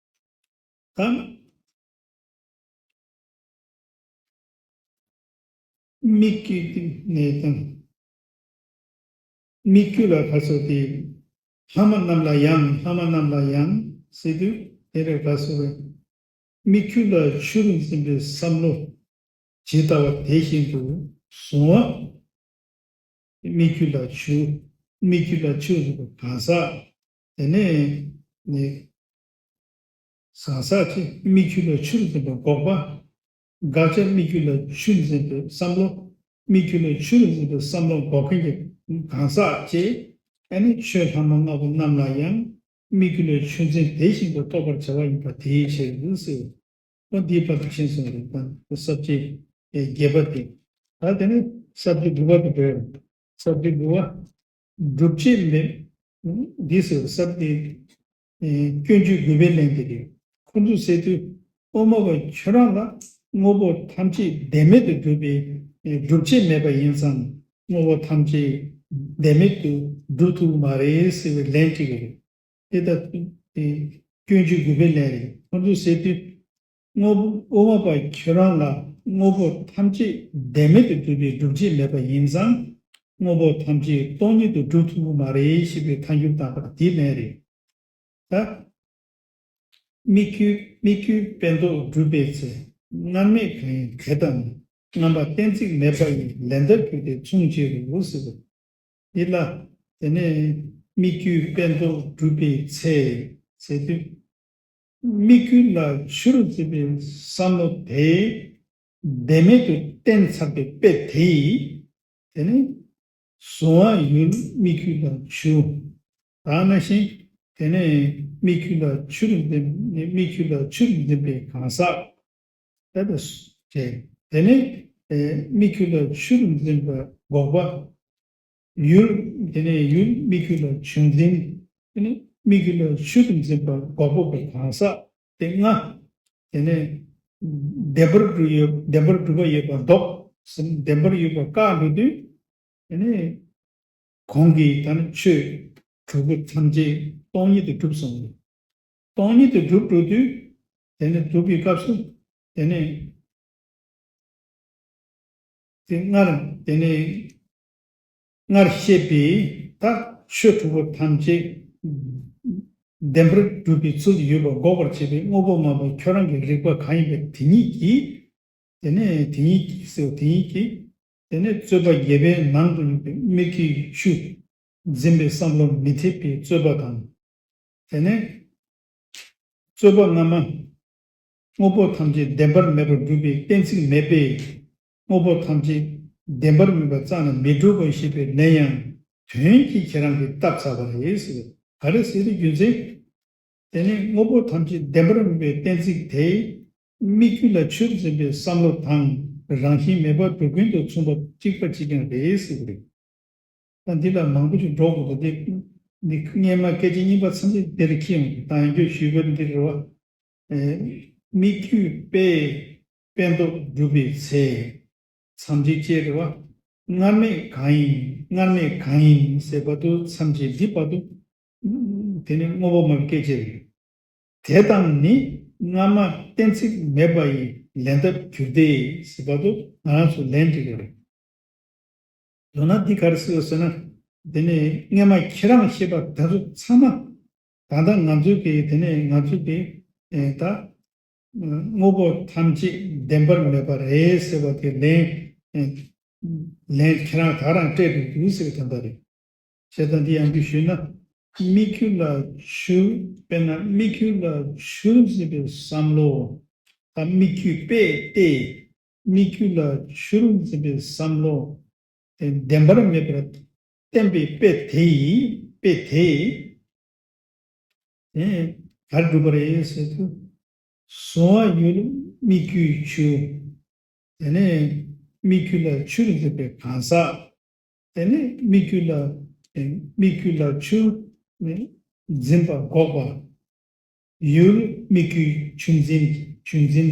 ད། དམིགས་རྒྱུ་ནས་དང་། དམིགས་རྒྱུ་ལ་ག་སོགས་ཏེ། ལྷག་མ་རྣམས་ལ་ཡང་ལྷག་མ་རྣམས་ལ་ཡང་ཟེར་དུས་དེ་ལ་ག་སོགས་པའི། དམིགས་རྒྱུ་ལ་ཆོས་རུ་འཛིན་པའི་བསམ་བློ་ཇི་ལྟ་བ་དེ་བཞིན་དུ་གཟུང་བ། དམིགས་རྒྱུ་ལ་ཆོས། དམིགས་རྒྱུ་ལ་ཆོས་རུ་འཛིན་པའི་གང་ཟག་དེ་ནས་ནི། གང་ཟག་ཅེས་དམིགས་རྒྱུ་ལ་ཆོས་རུ་འཛིན་པའི་འགོག་པ། དགག་བྱ་དམིགས་རྒྱུ་ལ་ཆོས་འཛིན་པའི་བསམ་བློ། དམིགས་རྒྱུ་ལ་ཆོས་རུ་འཛིན་པའི་བསམ་བློ་འགོག་མཁན་གྱི་གང་ཟག་ཅེས། ཨ་ནི་ཆོས་ལྷག་མ་ལྔ་པོ་རྣམས་ལ་ཡང་དམིགས་རྒྱུ་ལ་ཆོས་འཛིན་དེ་བཞིན་དུ་རྟོགས་པར་བྱ་བ་ཡིན་པ་དེའི་ཕྱིར་ཟེར། ཨོ་འདིའི་བར་དུ་ཕྱིན་སོང་རེད། ད་ས་བཅད་བརྒྱད་པ་དེ། ད་དེ་ནི་ས་བཅད་དགུ་པ་དེ་འགྲོ་ཡ་རེད། ས་བཅད་དགུ་པ། སྒྲུབ་བྱེད་མེད། འདི་ཟེར་ས་བཅད། སྐྱོན་བརྗོད་དགུ་པའི་ལན་དེ་རེད། ཁོང་ཚོས་ཟེར་དུས་དབུ་མ་པ་ཁྱོད་རང་ལ་དངོས་པོ་ཐམས་ཅད་བདེན་མེད་དུ་སྒྲུབ་པའི་སྒྲུབ་བྱེད་མེད་པ་ཡིན་ཙང་དངོས་པོ་ཐམས་ཅད་བདེན་མེད་དུ་སྒྲུབ་ཐུབ་ཀྱི་མ་རེད་ཟེར་བའི་ལན་གཅིག་རེད། དེ་ལྟར་དེ་སྐྱོན་བརྗོད་དགུ་པའི་ལན་རེད། ཁོང་ཚོས་ཟེར་དུས། དངོས་པོ་དབུ་མ་པ་ཁྱོད་རང་ལ་དངོས་པོ་ཐམས་ཅད་བདེན་མེད་དུ་སྒྲུབ་པའི་སྒྲུབ་བྱེད་མེད་པ་ཡིན་ཙང་། དངོས་པོ་ཐམས་ཅད་སྟོང་ཉིད་དུ་སྒྲུབ་ཐུབ་ཀྱི་མ་རེད་ཞེས་པའི་ཐལ་འགྱུར་བཏང་བ་དེའི་ལན་རེད། ད། དམིགས་རྒྱུ་དམིགས་རྒྱུའི་སྤེལ་ལྡོག་སྒྲུབ་པའི་ཚེ། སྔར་མེད་གང་ཡིན་གལ་ཏེ་ན། རྣམ་པ་གཏན་ཚིགས་མེད་པ་ཡི། ལན་ལྟར་གྱུར་ཏེ་མཚུངས་ཅི་རུང་ཟེར་བ། འདི་ལ་དེ་ནས་དམིགས་རྒྱུའི་སྤེལ་ལྡོག་སྒྲུབ་པའི་ཚེ་ཟེར་དུས། དམིགས་རྒྱུ་ལ་ཆོས་རུ་འཛིན་པའི་བསམ་བློ་དེ་བདེན་མེད་དུ་བསྟན་ཚར་བའི་དཔེ་དེ་ཡིས། དེ་ནི་གཟུང་བ་ཡུལ་དམིགས་རྒྱུ་ལ་ཆོས། ད་ནང་བཞིན་དེ་ནས་དམིགས་རྒྱུ་ལ་ཆོས་རུ་འཛིན་དམིགས་རྒྱུ་ལ་ཆོས་རུ་འཛིན་པའི་གང་ཟག་དེ་ལ་སོགས་ཏེ། དེ་ནས་དམིགས་རྒྱུ་ལ་ཆོས་རུ་འཛིན་པ་འགོག་པ། ཡུལ། དེ་ནས་ཡུལ་དམིགས་རྒྱུ་ལ་ཆོས་འཛིན། དེ་ནས་དམིགས་རྒྱུ་ལ་ཆོས་རུ་འཛིན་པ་འགོག་པ་པའི་གང་ཟག་དེ་ལྔ། དེ་ནས་བདེན་པར་གྲུབ་ཡོད་བདེན་པར་གྲུབ་པ་ཡོད་པ་ལྡོག་ཟིན་བདེན་པར་ཡོད་པ་བཀག་འགྲོ་དུས། དེ་ནས་གོང་གི་ད་ནི་ཆོས་དྲུག་པོ་ཐམས་ཅད་སྟོང་ཉིད་དུ་གྲུབ་སོང་། སྟོང་ཉིད་དུ་གྲུབ་འགྲོ་དུས། དེ་ནས་གྲུབ་པའི་སྐབས་སུ། དེ་ནས་དེ་སྔར་དེ་ནས་སྔར་བཤད་པའི་ད་ཆོས་དྲུག་པོ་ཐམས་ཅད་བདེན་པར་གྲུབ་པའི་ཚུལ་དུ་ཡོད་པ་འགོག་པར་བྱེད་པའི་དངོས་པོ་མ་པ་ཁྱོད་རང་གི་རིག་པ་གང་ཡིན་པ་དེ་ཉིད་ཀྱིས། དེ་ནས་དེ་ཉིད་ཀྱིས་ཟེར་བ་དེ་ཉིད་ཀྱིས། དེ་ནས་རྩོད་པ་བརྒྱད་པའི་ནང་དུ་ཡོད་པའི་དམིགས་རྒྱུའི་ཆོས་འཛིན་པའི་བསམ་བློ་མི་འཐད་པའི་རྩོད་པ་དང་། དེ་ནས་རྩོད་པ་སྔ་མ། དངོས་པོ་ཐམས་ཅད་བདེན་པར་མེད་པར་སྒྲུབ་པའི་གཏན་ཚིགས་མེད་པས། དངོས་པོ་ཐམས་ཅད་ བདེན་པར་མིན་པ་རྩ་ནས་མི་སྒྲུབ་པ་ཞེས་པའི་ལན་ཡང་དོན་གྱིས་ཁྱེད་རང་གིས་བཏབ་ཚར་བ་རེད་ཟེར། ག་རེ་ཟེར་དུས་རྒྱུ་མཚན། དེ་ནི་དངོས་པོ་ཐམས་ཅད་བདེན་པར་མིན་པའི་གཏན་ཚིགས་དེ། སྨིག་རྒྱུ་ལ་ཆུར་འཛིན་པའི་བསམ་བློ་དང་རང་བཞིན་མེད་པར་སྒྲུབ་མཁན་དུ་མཚུངས་པ་གཅིག་པ་གཅིག་རྐྱང་རེད་ཟེར་གྱི་རེད། ད་འདི་ལ་མང་པོ་ཞིག་འགྲོ་དགོས་པ་འདི། འདི་སྔས་མ་སྐད་ཆ་གཉིས་པ་ཐམས་ཅད་འདིར་འཁྱེར་ཡོང་གི། ད་ཡང་བསྐྱར་ཞུས་པ་འདི་རེད་བ། ཨེ། སྨིག་རྒྱུའི་དཔེ། དཔེ་མདོ་སྒྲུབ་པའི་ཚེ། མཚམས་གཅིག་བཅད་རེད་བ། སྔར་མེད་གང་ཡིན། སྔར་མེད་གང་ཡིན་ཟེར་བར་དུ་མཚམས་གཅིག་འདི་བར་དུ། དེ་ནི་དངོས་པོ་མ་སྐད་ཅིག་རེད། དེ་དང་ནི་སྔ་མ་གཏན་ཚིགས་མེད་པ་ཡི་ལན་ལྟར་གྱུར་ཏེ་ཟེར་བར་དུ་ང་རང་ཚོ་ལན་འབྲི་དགོས་རེད། མདོར་ན་འདི་ག་རེ་ཟེར་ཡོད་ཟེར་ན། འདི་ནི་སྔས་མ་ཁྱེད་རང་བཤད་པ་དེ་ཚོ་ཚང་མ། ད་ལྟ་ང་ཚོའི་གི་དེ་ནས་ང་ཚོའི་གི་ཨེ་ད་དངོས་པོ་ཐམས་ཅད་བདེན་པར་མེད་པ་རེད་ཟེར་བ་དེ་ལན་ཨེ་ལན་ཁྱེད་རང་ད་རང་སྤྲད་འགྲོ་འདུག་ཟེར་བའི་དོན་དག་རེད། བྱས་ཙང་འདི་ཡང་འདི་ཞུས་ན། སྨིག་རྒྱུ་ལ་ཆུ། དཔེར་ན་སྨིག་རྒྱུ་ལ་ཆུར་འཛིན་པའི་བསམ་བློ། ད་སྨིག་རྒྱུའི་དཔེ་སྟེ། སྨིག་རྒྱུ་ལ་ཆུར་འཛིན་པའི་བསམ་བློ། དེ་བདེན་པར་མེད་པར་བསྟན་པའི་དཔེ་དེ་ཡིས་དཔེ་དེ། དེ་གར་སྒྲུབ་པ་རེད་ཟེར་དུས། གཟུང་བ་ཡུལ་སྨིག་རྒྱུའི་ཆུ། དེ་ནས་སྨིག་རྒྱུ་ལ་ཆུར་འཛིན་པའི་གང་ཟག་དེ་ནས་སྨིག་རྒྱུ་ལ་སྨིག་རྒྱུ་ལ་ཆུ་འཛིན་པ་འགོག་པ། ཡུལ་སྨིག་རྒྱུའི་ཆུ་འཛིན། ཆུ་འཛིན།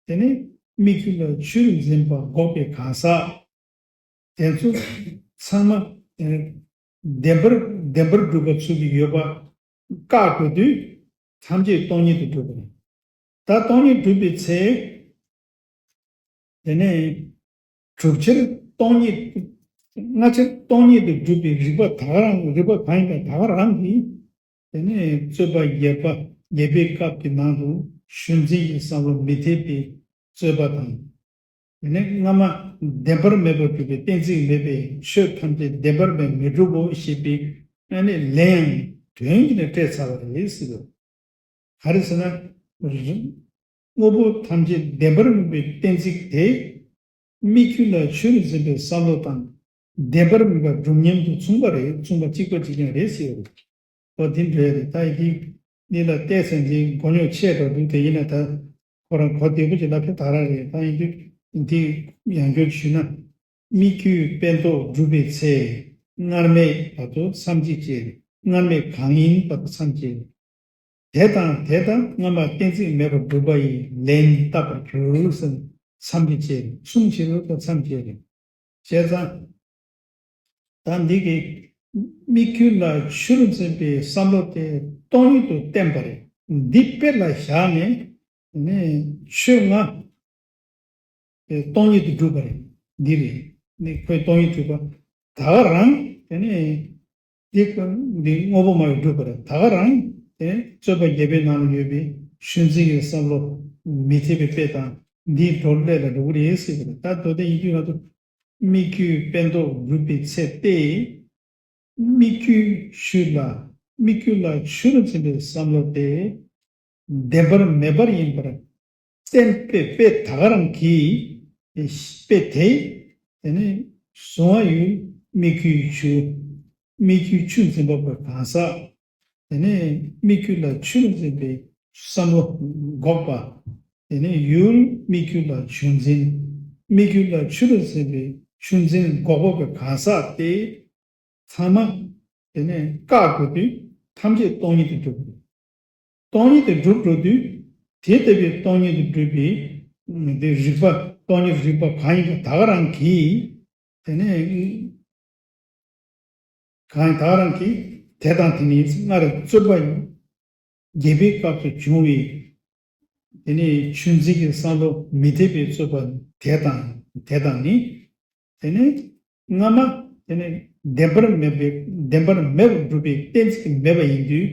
དེ་ནས་སྨིག་རྒྱུ་ལ་ཆུར་འཛིན་པ་འགོག་པའི་གང་ཟག་དེ་ཚོ་ཚང་མ་བདེན་པར་བདེན་པར་སྒྲུབ་པ་ཚུལ་གྱི་ཡོད་པ་བཀག་དགོས་དུས་ཐམས་ཅད་སྟོང་ཉིད་དུ་གྲུབ་པ་རེད། ད་སྟོང་ཉིད་གྲུབ་པའི་ཚེ། དེ་ནས་གྲུབ་ཕྱིར་སྟོང་ཉིད། སྔ་ཕྱིར་སྟོང་ཉིད་དུ་གྲུབ་པའི་རིགས་པ་ད་ག་རང་རིགས་པ་གང་ཡིན་པ་ད་ག་རང་གིས། དེ་ནས་རྩོད་པ་རྒྱས་པ་རྒྱས་པའི་སྐབས་ཀྱི་ནང་དུ་ཞུན་འཛིན་གྱི་བསམ་བློ་མི་འཐད་པའི་རྩོད་པ་དང་། དེ་ནས་སྔ་མ་བདེན་པར་མེད་པར་གྲུབ་པའི་གཏན་ཚིགས་མེད་པའི་ཆོས་ཐམས་ཅད་བདེན་པར་མེད་མི་འགྲུབ་བོ་ཞེས་པའི་ཨ་ནི་ལན་ཡང་དོན་གྱིས་ནི་སྤྲད་ཚར་བ་རེད་ཟེར་བ། ག་རེ་ཟེར་ན། དངོས་པོ་ཐམས་ཅད་བདེན་པར་མིན་པའི་གཏན་ཚིགས་དེ། སྨིག་རྒྱུ་ལ་ཆུར་འཛིན་པའི་བསམ་བློ་དང་། བདེན་པར་མིན་པ་སྒྲུབ་མཉམ་དུ་མཚུངས་པ་རེད། མཚུངས་པ་གཅིག་པ་གཅིག་རྐྱང་རེད་ཟེར་བ་རེད། འོ་དེ་འདྲ་རེད། ད་ཡི་གེ་འདི་ལ་བལྟས་ཚེ་འདི་མགོ་རྙོག་ཆེ་དྲགས་འདུག་དེ་ཡིན་ན་ད་ཁོ་རང་གོ་བདེ་པོ་ཅིག་ལབ་ཕེབས་ད་རང་རེད། ད་ཡིན་དུས་འདི་ཡང་བསྐྱར་ཞུས་ན། སྨིག་རྒྱུའི་དཔེ་མདོ་སྒྲུབ་པའི་ཚེ། སྔར་མེད་བར་དུ་མཚམས་གཅིག་བཅད། སྔར་མེད་གང་ཡིན་བར་དུ་མཚམས་བཅད། དེ་དང་དེ་དང་སྔ་མ་གཏན་ཚིགས་མེད་པར་སྒྲུབ་པ་ཡི་ལན་བཏབ་པར་འགྱུར་ཟེར། མཚམས་ཀྱི་བཅད། མཚུངས་ཕྱིར་རོ་ད་མཚམས་བཅད་རེད། བྱས་ཙང་། ད་འདི་གི་སྨིག་རྒྱུ་ལ་ཆུར་འཛིན་པའི་བསམ་བློ་དེ་སྟོང་ཉིད་དུ་བསྟན་པ་རེད། འདི་དཔེ་ལ་བཞག་ནས་ནི་ཆོས་ལྔ་སྟོང་ཉིད་དུ་གྲུབ་པ་རེད། འདི་རེད། ནི་ཁོས་སྟོང་ཉིད་གྲུབ་པ། ད་ག་རང་དེ་ནི་འདི་འདི་དངོས་པོ་མ་ཡིན་གྲུབ་པ་རེད། ད་ག་རང་དེ་རྩོད་པ་རྒྱས་པའི་ནང་ལ་ཡོད་པའི་ཞུན་འཛིན་གྱི་བསམ་བློ་མི་འཐད་པའི་དཔེ་དང་འདིའི་སྒྲོ་བླད་ལ་འགྲོ་གི་རེད་ཟེར་གི་རེད། ད་མདོ་དོན་ཡིན་དུས་ང་ཚོ་སྨིག་རྒྱུའི་དཔེ་མདོ་སྒྲུབ་པའི་ཚེ་སྟེ། སྨིག་རྒྱུའི་ཆུ་ལ་སྨིག་རྒྱུ་ལ་ཆུར་འཛིན་པའི་བསམ་བློ་དེ། བདེན་པར་མེད་པར་ཡིན་པར་བསྟན་པའི་དཔེ་ད་ག་རང་གིས་དཔེ་དེ། དེ་ནི་གཟུང་བ་ཡུལ་སྨིག་རྒྱུའི་ཆུ། སྨིག་རྒྱུའི་ཆུ་འཛིན་པ་པོའི་གང་ཟག་དེ་ནི་སྨིག་རྒྱུ་ལ་ཆུར་འཛིན་པའི་བསམ་བློ་འགོག་པ། དེ་ནི་ཡུལ་སྨིག་རྒྱུ་ལ་ཆུ་འཛིན། སྨིག་རྒྱུ་ལ་ཆུར་འཛིན་པའི་ཆུ་འཛིན་འགོག་པ་པོའི་གང་ཟག་དེ། ཚང་མ་དེ་ནས་བཀག་དགོས་དུས་ཐམས་ཅད་སྟོང་ཉིད་དུ་གྲུབ་དགོས། སྟོང་ཉིད་དུ་གྲུབ་འགྲོ་དུས་དེ་ལྟ་བུའི་སྟོང་ཉིད་དུ་གྲུབ་པའི་དེ་རིགས་པ་སྟོང་ཉིད་རིགས་པ་གང་ཡིན་པ་ད་ག་རང་གིས་དེ་ནས་གང་ཡིན་ད་ག་རང་གིས་དེ་དང་དེ་ནི་སྔར་རྩོད་པ་རྒྱས་པའི་སྐབས་སུ་བྱུང་བའི་དེ་ནས་ཆུ་འཛིན་གྱི་བསམ་བློ་མི་འཐད་པའི་རྩོད་པ་དེ་དང་དེ་དང་ནི། དེ་ནི་སྔ་མ་དེ་ནི་བདེན་པར་མེད་པའི་བདེན་པར་མེད་པར་སྒྲུབ་པའི་གཏན་ཚིགས་མེད་པ་ཡིན་དུས།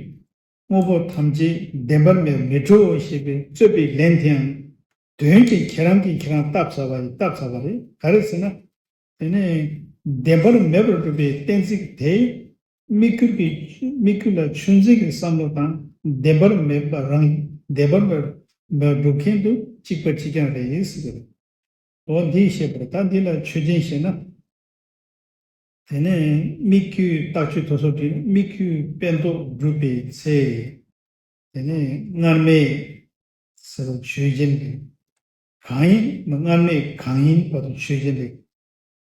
དངོས་པོ་ཐམས་ཅད་བདེན་པར་མེད་མི་འགྲོ་ཞེས་པའི་རྩོད་པའི་ལན་དེའང་དོན་གྱིས་ཁྱེད་རང་གིས་ཁྱེད་རང་བཏབ་ཚར་བ་ཡིན། བཏབ་ཚར་བ་རེད། ག་རེ་ཟེར་ན། དེ་ནི་བདེན་པར་མེད་པར་སྒྲུབ་པའི་གཏན་ཚིགས་དེ། སྨིག་རྒྱུ་གི་སྨིག་རྒྱུ་ལ་ཆུ་འཛིན་གྱི་བསམ་བློ་དང་བདེན་པར་མེད་པ་རང་བདེན་པར་མེད་པར་སྒྲུབ་མཁན་དུ་གཅིག་པ་གཅིག་རྐྱང་རེད་ཟེར་གྱི་རེད། འོ་འདི་བཤད་པ་རེད། ད་འདི་ལ་ཆོས་ཅན་བཤད་ན། དེ་ནས་དམིགས་རྒྱུད་རྟགས་ཆོས་དོན་སོགས་ཀྱི་དམིགས་རྒྱུད་སྤེལ་མདོ་སྒྲུབ་པའི་ཚེ། དེ་ནས་སྔར་མེད་ཟེར་བ་ཆོས་ཅན་རེད། གང་ཡིན་སྔར་མེད་གང་ཡིན་བར་དུ་ཆོས་ཅན་རེད།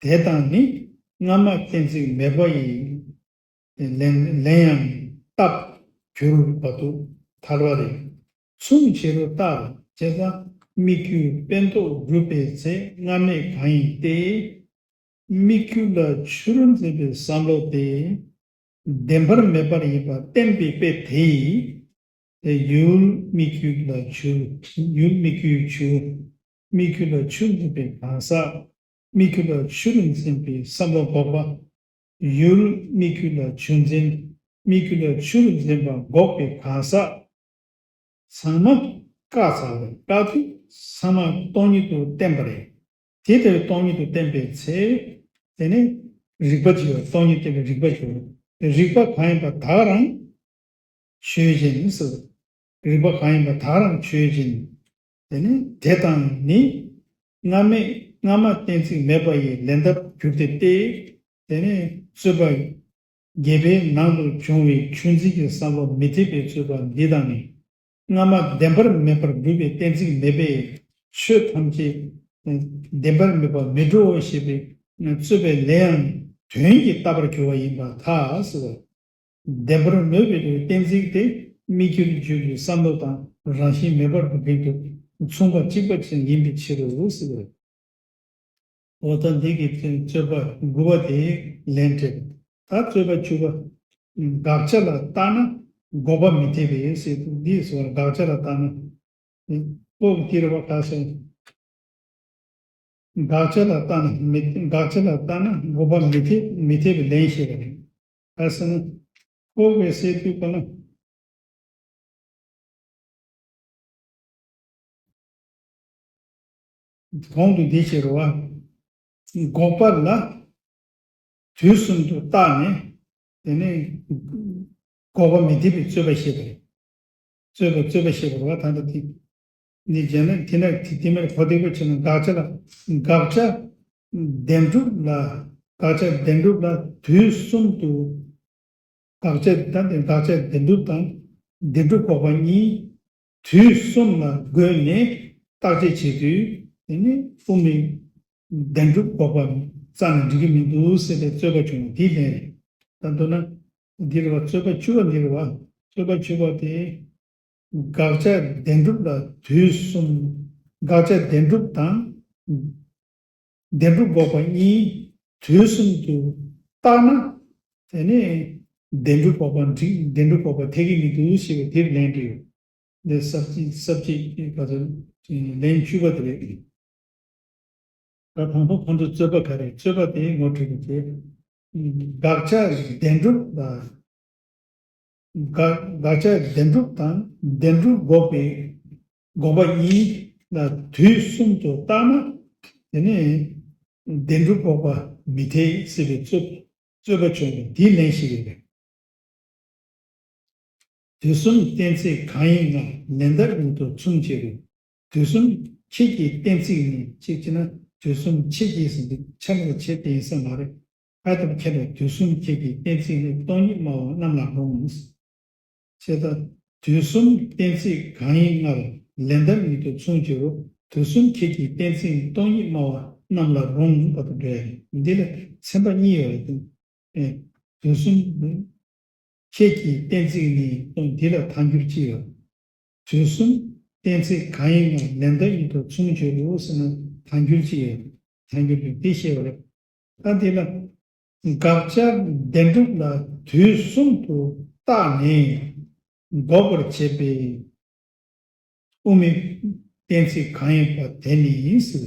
དེ་དང་ནི་སྔ་མ་གཏན་ཚིགས་མེད་པ་ཡི། ལན་ལན་ཡང་བཏབ་གྱུར་བར་དུ་ཐལ་བ་རེད། མཚུངས་བྱེད་རུ་བཏགས་བྱས་ཙང་དམིགས་རྒྱུད་སྤེལ་མདོ་སྒྲུབ་པའི་ཚེ་སྔར་མེད་གང་ཡིན་ཏེ། དམིགས་རྒྱུད་ལ་ཆུ་རུ་འཛིན་པའི་བསམ་བློ་དེ། བདེན་པར་མེད་པར་ཡིན་པ་བསྟན་པའི་དཔེ་དེ་ཡིས། དེ་ཡུལ་དམིགས་རྒྱུད་ལ་ཆུ། ཡུལ་དམིགས་རྒྱུད་ཆུ། དམིགས་རྒྱུད་ལ་ཆུ་འཛིན་པའི་གང་ཟག་དམིགས་རྒྱུད་ལ་ཆུ་རུ་འཛིན་པའི་བསམ་བློ་འགོག་པ། ཡུལ་དམིགས་རྒྱུད་ལ་ཆུ་འཛིན། དམིགས་རྒྱུད་ལ་ཆུ་རུ་འཛིན་པ་འགོག་པའི་གང་ཟག་ཚང་མ་བཀག་ཚར་བས། བཀག་དུས་ཚང་མ་སྟོང་ཉིད་དུ་བསྟན་པ་རེད། དེ་ལྟར་སྟོང་ཉིད་དུ་བསྟན་པའི་ཚེ། དེ་ནི་རིགས་པ་བྱས་པ། སྟོང་ཉིད་བསྟན་པའི་རིགས་པ་བྱས་པ། རིགས་པ་གང་ཡིན་པ་དག་རང་ཆོས་ཅན་ཟེར། རིགས་པ་གང་ཡིན་པ་དག་རང་ཆོས་ཅན། དེ་ནི་དེ་དང་ནི། སྔ་མེད་སྔ་མ་གཏན་ཚིགས་མེད་པ་ཡི་ལན་གདབ་གྱུར་ཏེ་སྟེ། དེ་ནི་རྩོད་པ་བརྒྱད་པའི་ནང་དུ་བྱུང་བའི་ཆུ་འཛིན་གྱི་བསམ་བློ་མི་འཐད་པའི་རྩོད་པ་འདི་དང་ནི། སྔ་མ་བདེན་པར་མེད་པར་སྒྲུབ་པའི་གཏན་ཚིགས་མེད་པས་ཆོས་ཐམས་ཅད་བདེན་པར་མེད་པར་མི་འགྲོའོ་ཞེས་པའི་རྩོད་པའི་ལན་ཡང་དོན་གྱིས་བཏབ་པར་འགྱུར་བ་ཡིན་པར་ཐལ་ཟེར། བདེན་པར་མེད་པའི་གཏན་ཚིགས་དེ་དམིགས་རྒྱུད་རྒྱུད་ཀྱི་བསམ་བློ་དང་རང་བཞིན་མེད་པར་སྒྲུབ་མཁན་དུ་མཚུངས་པ་གཅིག་པ་ཅན་ཡིན་པའི་ཕྱིར་རོ་ཟེར། འོ་ད་འདི་གི་རྩོད་པ་དགུ་པ་དེ་ལན་སྤྲད། ད་རྩོད་པ་བཅུ་པ། དགག་བྱ་ལ་བརྟགས་ན་འགོག་པ་མི་འཐད་པས་ཟེར་དུས་འདིའི་སོར་དགག་བྱ་ལ་བརྟགས་ན། ཨོ་དེ་རེད་བ། ག་སོ། དགག་བྱ་ལ་བརྟགས་ན་མི། དགག་བྱ་ལ་བརྟགས་ན་འགོག་པ་མི་འཐད། མི་འཐད་པའི་ལན་བཤད་པ་རེད། ག་ཟེར་ན། ཁོ་བའི་སེལ་དུས་ག་ན། གོང་དུ་འདི་བཤད་རོ་བ། འགོག་པ་ལ་དུས་གསུམ་དུ་བརྟགས་ནས། དེ་ནས་འགོག་པ་མི་འཐད་པའི་རྩོད་པ་བཤད་པ་རེད། རྩོད་པ་རྩོད་པ་བཤད་པ་རེད་བ། ད་ལྟ་དེ་འདི་བྱས་ན་དེ་ན་དེ་དེ་མེད་གོ་བདེ་པོ་བྱས་ན། དགག་བྱ་ལ་དགག་བྱ་བདེན་གྲུབ་ལ། དགག་བྱ་བདེན་གྲུབ་ལ་དུས་གསུམ་དུ། དགག་བྱ་ད་དེ་དགག་བྱ་བདེན་གྲུབ་དང་བདེན་གྲུབ་འགོག་པ་གཉིས་དུས་གསུམ་ལ་བགོས་ནས་བརྟག་དཔྱད་བྱེད་དུས། དེ་ནི་དབུ་མའི་བདེན་གྲུབ་འགོག་པ་རྩ་ནས་འགྲིག་གི་མི་འདུག་ཟེར་ཏེ་རྩོད་པ་བྱུང་བ་འདི་ལན་རེད། ད་མདོར་ན་འདི་རེད་བ། རྩོད་པ་བཅུ་པ་འདི་རེད་བ། རྩོད་པ་བཅུ་པ་དེ། དགག་བྱ་བདེན་གྲུབ་ལ་དུས་གསུམ། དགག་བྱ་བདེན་གྲུབ་དང་བདེན་གྲུབ་འགོག་པ་གཉིས་དུས་གསུམ་དུ་བརྟགས་ན། དེ་ནས་བདེན་གྲུབ་འགོག་པ་འགྲིག་བདེན་གྲུབ་འགོག་པ་འཐད་ཀྱི་མི་འདུག་ཞེས་པའི་དེར་ལན་འདྲི་ཡོད། འདི་ས་བཅད་ས་བཅད་ཀྱི་ག་ཚོད་ལན་བཅུ་པ་དེ་རེད། ད་དང་པོ་ཁོང་ཚོའི་རྩོད་པ་ག་རེ། རྩོད་པ་དེ་ངོ་སྤྲོད་ཀྱི་རྗེས། དགག་བྱ་བདེན་གྲུབ་ལ། དགག་དགག་བྱ་བདེན་གྲུབ་དང་བདེན་གྲུབ་འགོག་པའི་འགོག་པ་གཉིས་ལ་དུས་གསུམ་དུ་བརྟགས་ན། དེ་ནས་བདེན་གྲུབ་འགོག་པ་མི་འཐད་ཟེར་བའི་རྩོད་རྩོད་པ་བྱུང་བས་འདིའི་ལན་ཞིག་རེད། དུས་གསུམ་གཏན་ཚིགས་གང་ཡིན་ལྔ་ལན་གདབ་ཉིད་དུ་མཚུངས་བྱེད་རུང་། དུས་གསུམ་ཁྱེད་ཀྱི་གཏན་ཚིགས་ནི། གཅིག་བྱས་ན་དུས་གསུམ་ཁྱེད་ཀྱི་ཟེར་འདི་ཆ་ནས་ཁྱེད་དེ་ཡིན་ས་མ་རེད། ཨ་དང་ཁྱེད་ལ་དུས་གསུམ་ཁྱེད་ཀྱི་གཏན་ཚིགས་ནི། སྟོང་ཉིད་སྨྲ་བ་རྣམས་ལ་རུང་། ཞེས་དང་། དུས་གསུམ་གཏན་ཚིགས་གང་ཡིན་ལྔར་ལན་གདབ་ཉིད་དུ་མཚུངས་བྱེད་རུང་། དུས་གསུམ་ཁྱེད་ཀྱི་གཏན་ཚིགས་ནི། སྟོང་ཉིད་སྨྲ་བ་རྣམས་ལ་རུང་བར་དུ་འགྲོ་ཡ་རེད། འདི་ལ་ཚན་པ་གཉིས་ཡོད་རེད། ཨེ། དུས་གསུམ་ཁྱེད་ཀྱི་གཏན་ཚིགས་ནི། འདི་ལ་ཐལ་འགྱུར་གཅིག་ཡོད། དུས་གསུམ་གཏན་ཚིགས་གང་ཡིན་ལྔར་ལན་གདབ་ཉིད་དུ་མཚུངས་བྱེད་རུང་ཟེར་ན་ཐལ་འགྱུར་གཅིག་ཡོད། ཐལ་འགྱུར་གྱི་འདི་བཤད་པ་རེད། ད་འདི་ལ། དགག་བྱ་བདེན་གྲུབ་ལ་དུས་གསུམ་དུ་བརྟགས་ནས་འགོག་པར་བྱེད་པའི་དབུ་མའི་གཏན་ཚིགས་གང་ཡིན་པ་དེ་ནི་ཟེར།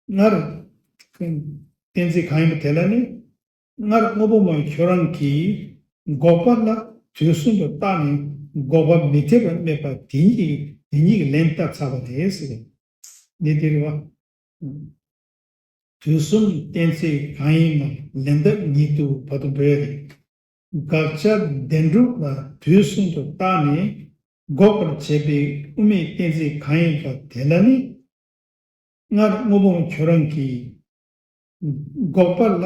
སྔར་གཏན་ཚིགས་གང་ཡིན་པ་དེ་ལ་ནི། སྔར་དངོས་པོ་སྨྲ་བའི་ཁྱོད་རང་གིས་འགོག་པ་ལ་དུས་གསུམ་དུ་བརྟགས་ནས་འགོག་པ་མི་འཐད་པར་སྨྲས་པ་དེ་ཉིད་ཀྱི་དེ་ཉིད་ཀྱི་ལན་བཏབ་ཚར་བ་རེད་ཟེར། འདི་འདིར་བ། དུས་གསུམ་གཏན་ཚིགས་གང་ཡིན་ལྔར་ལན་གདབ་ཉིད་དུ་བར་དུ་འགྲོ་ཡ་རེད། དགག་བྱ་བདེན་གྲུབ་ལ་དུས་གསུམ་དུ་བརྟགས་ནས་འགོག་པར་བྱེད་པའི་དབུ་མའི་གཏན་ཚིགས་གང་ཡིན་པ་དེ་ལ་ནི། སྔར་དངོས་པོ་ཁྱོད་རང་གི་འགོག་པ་ལ།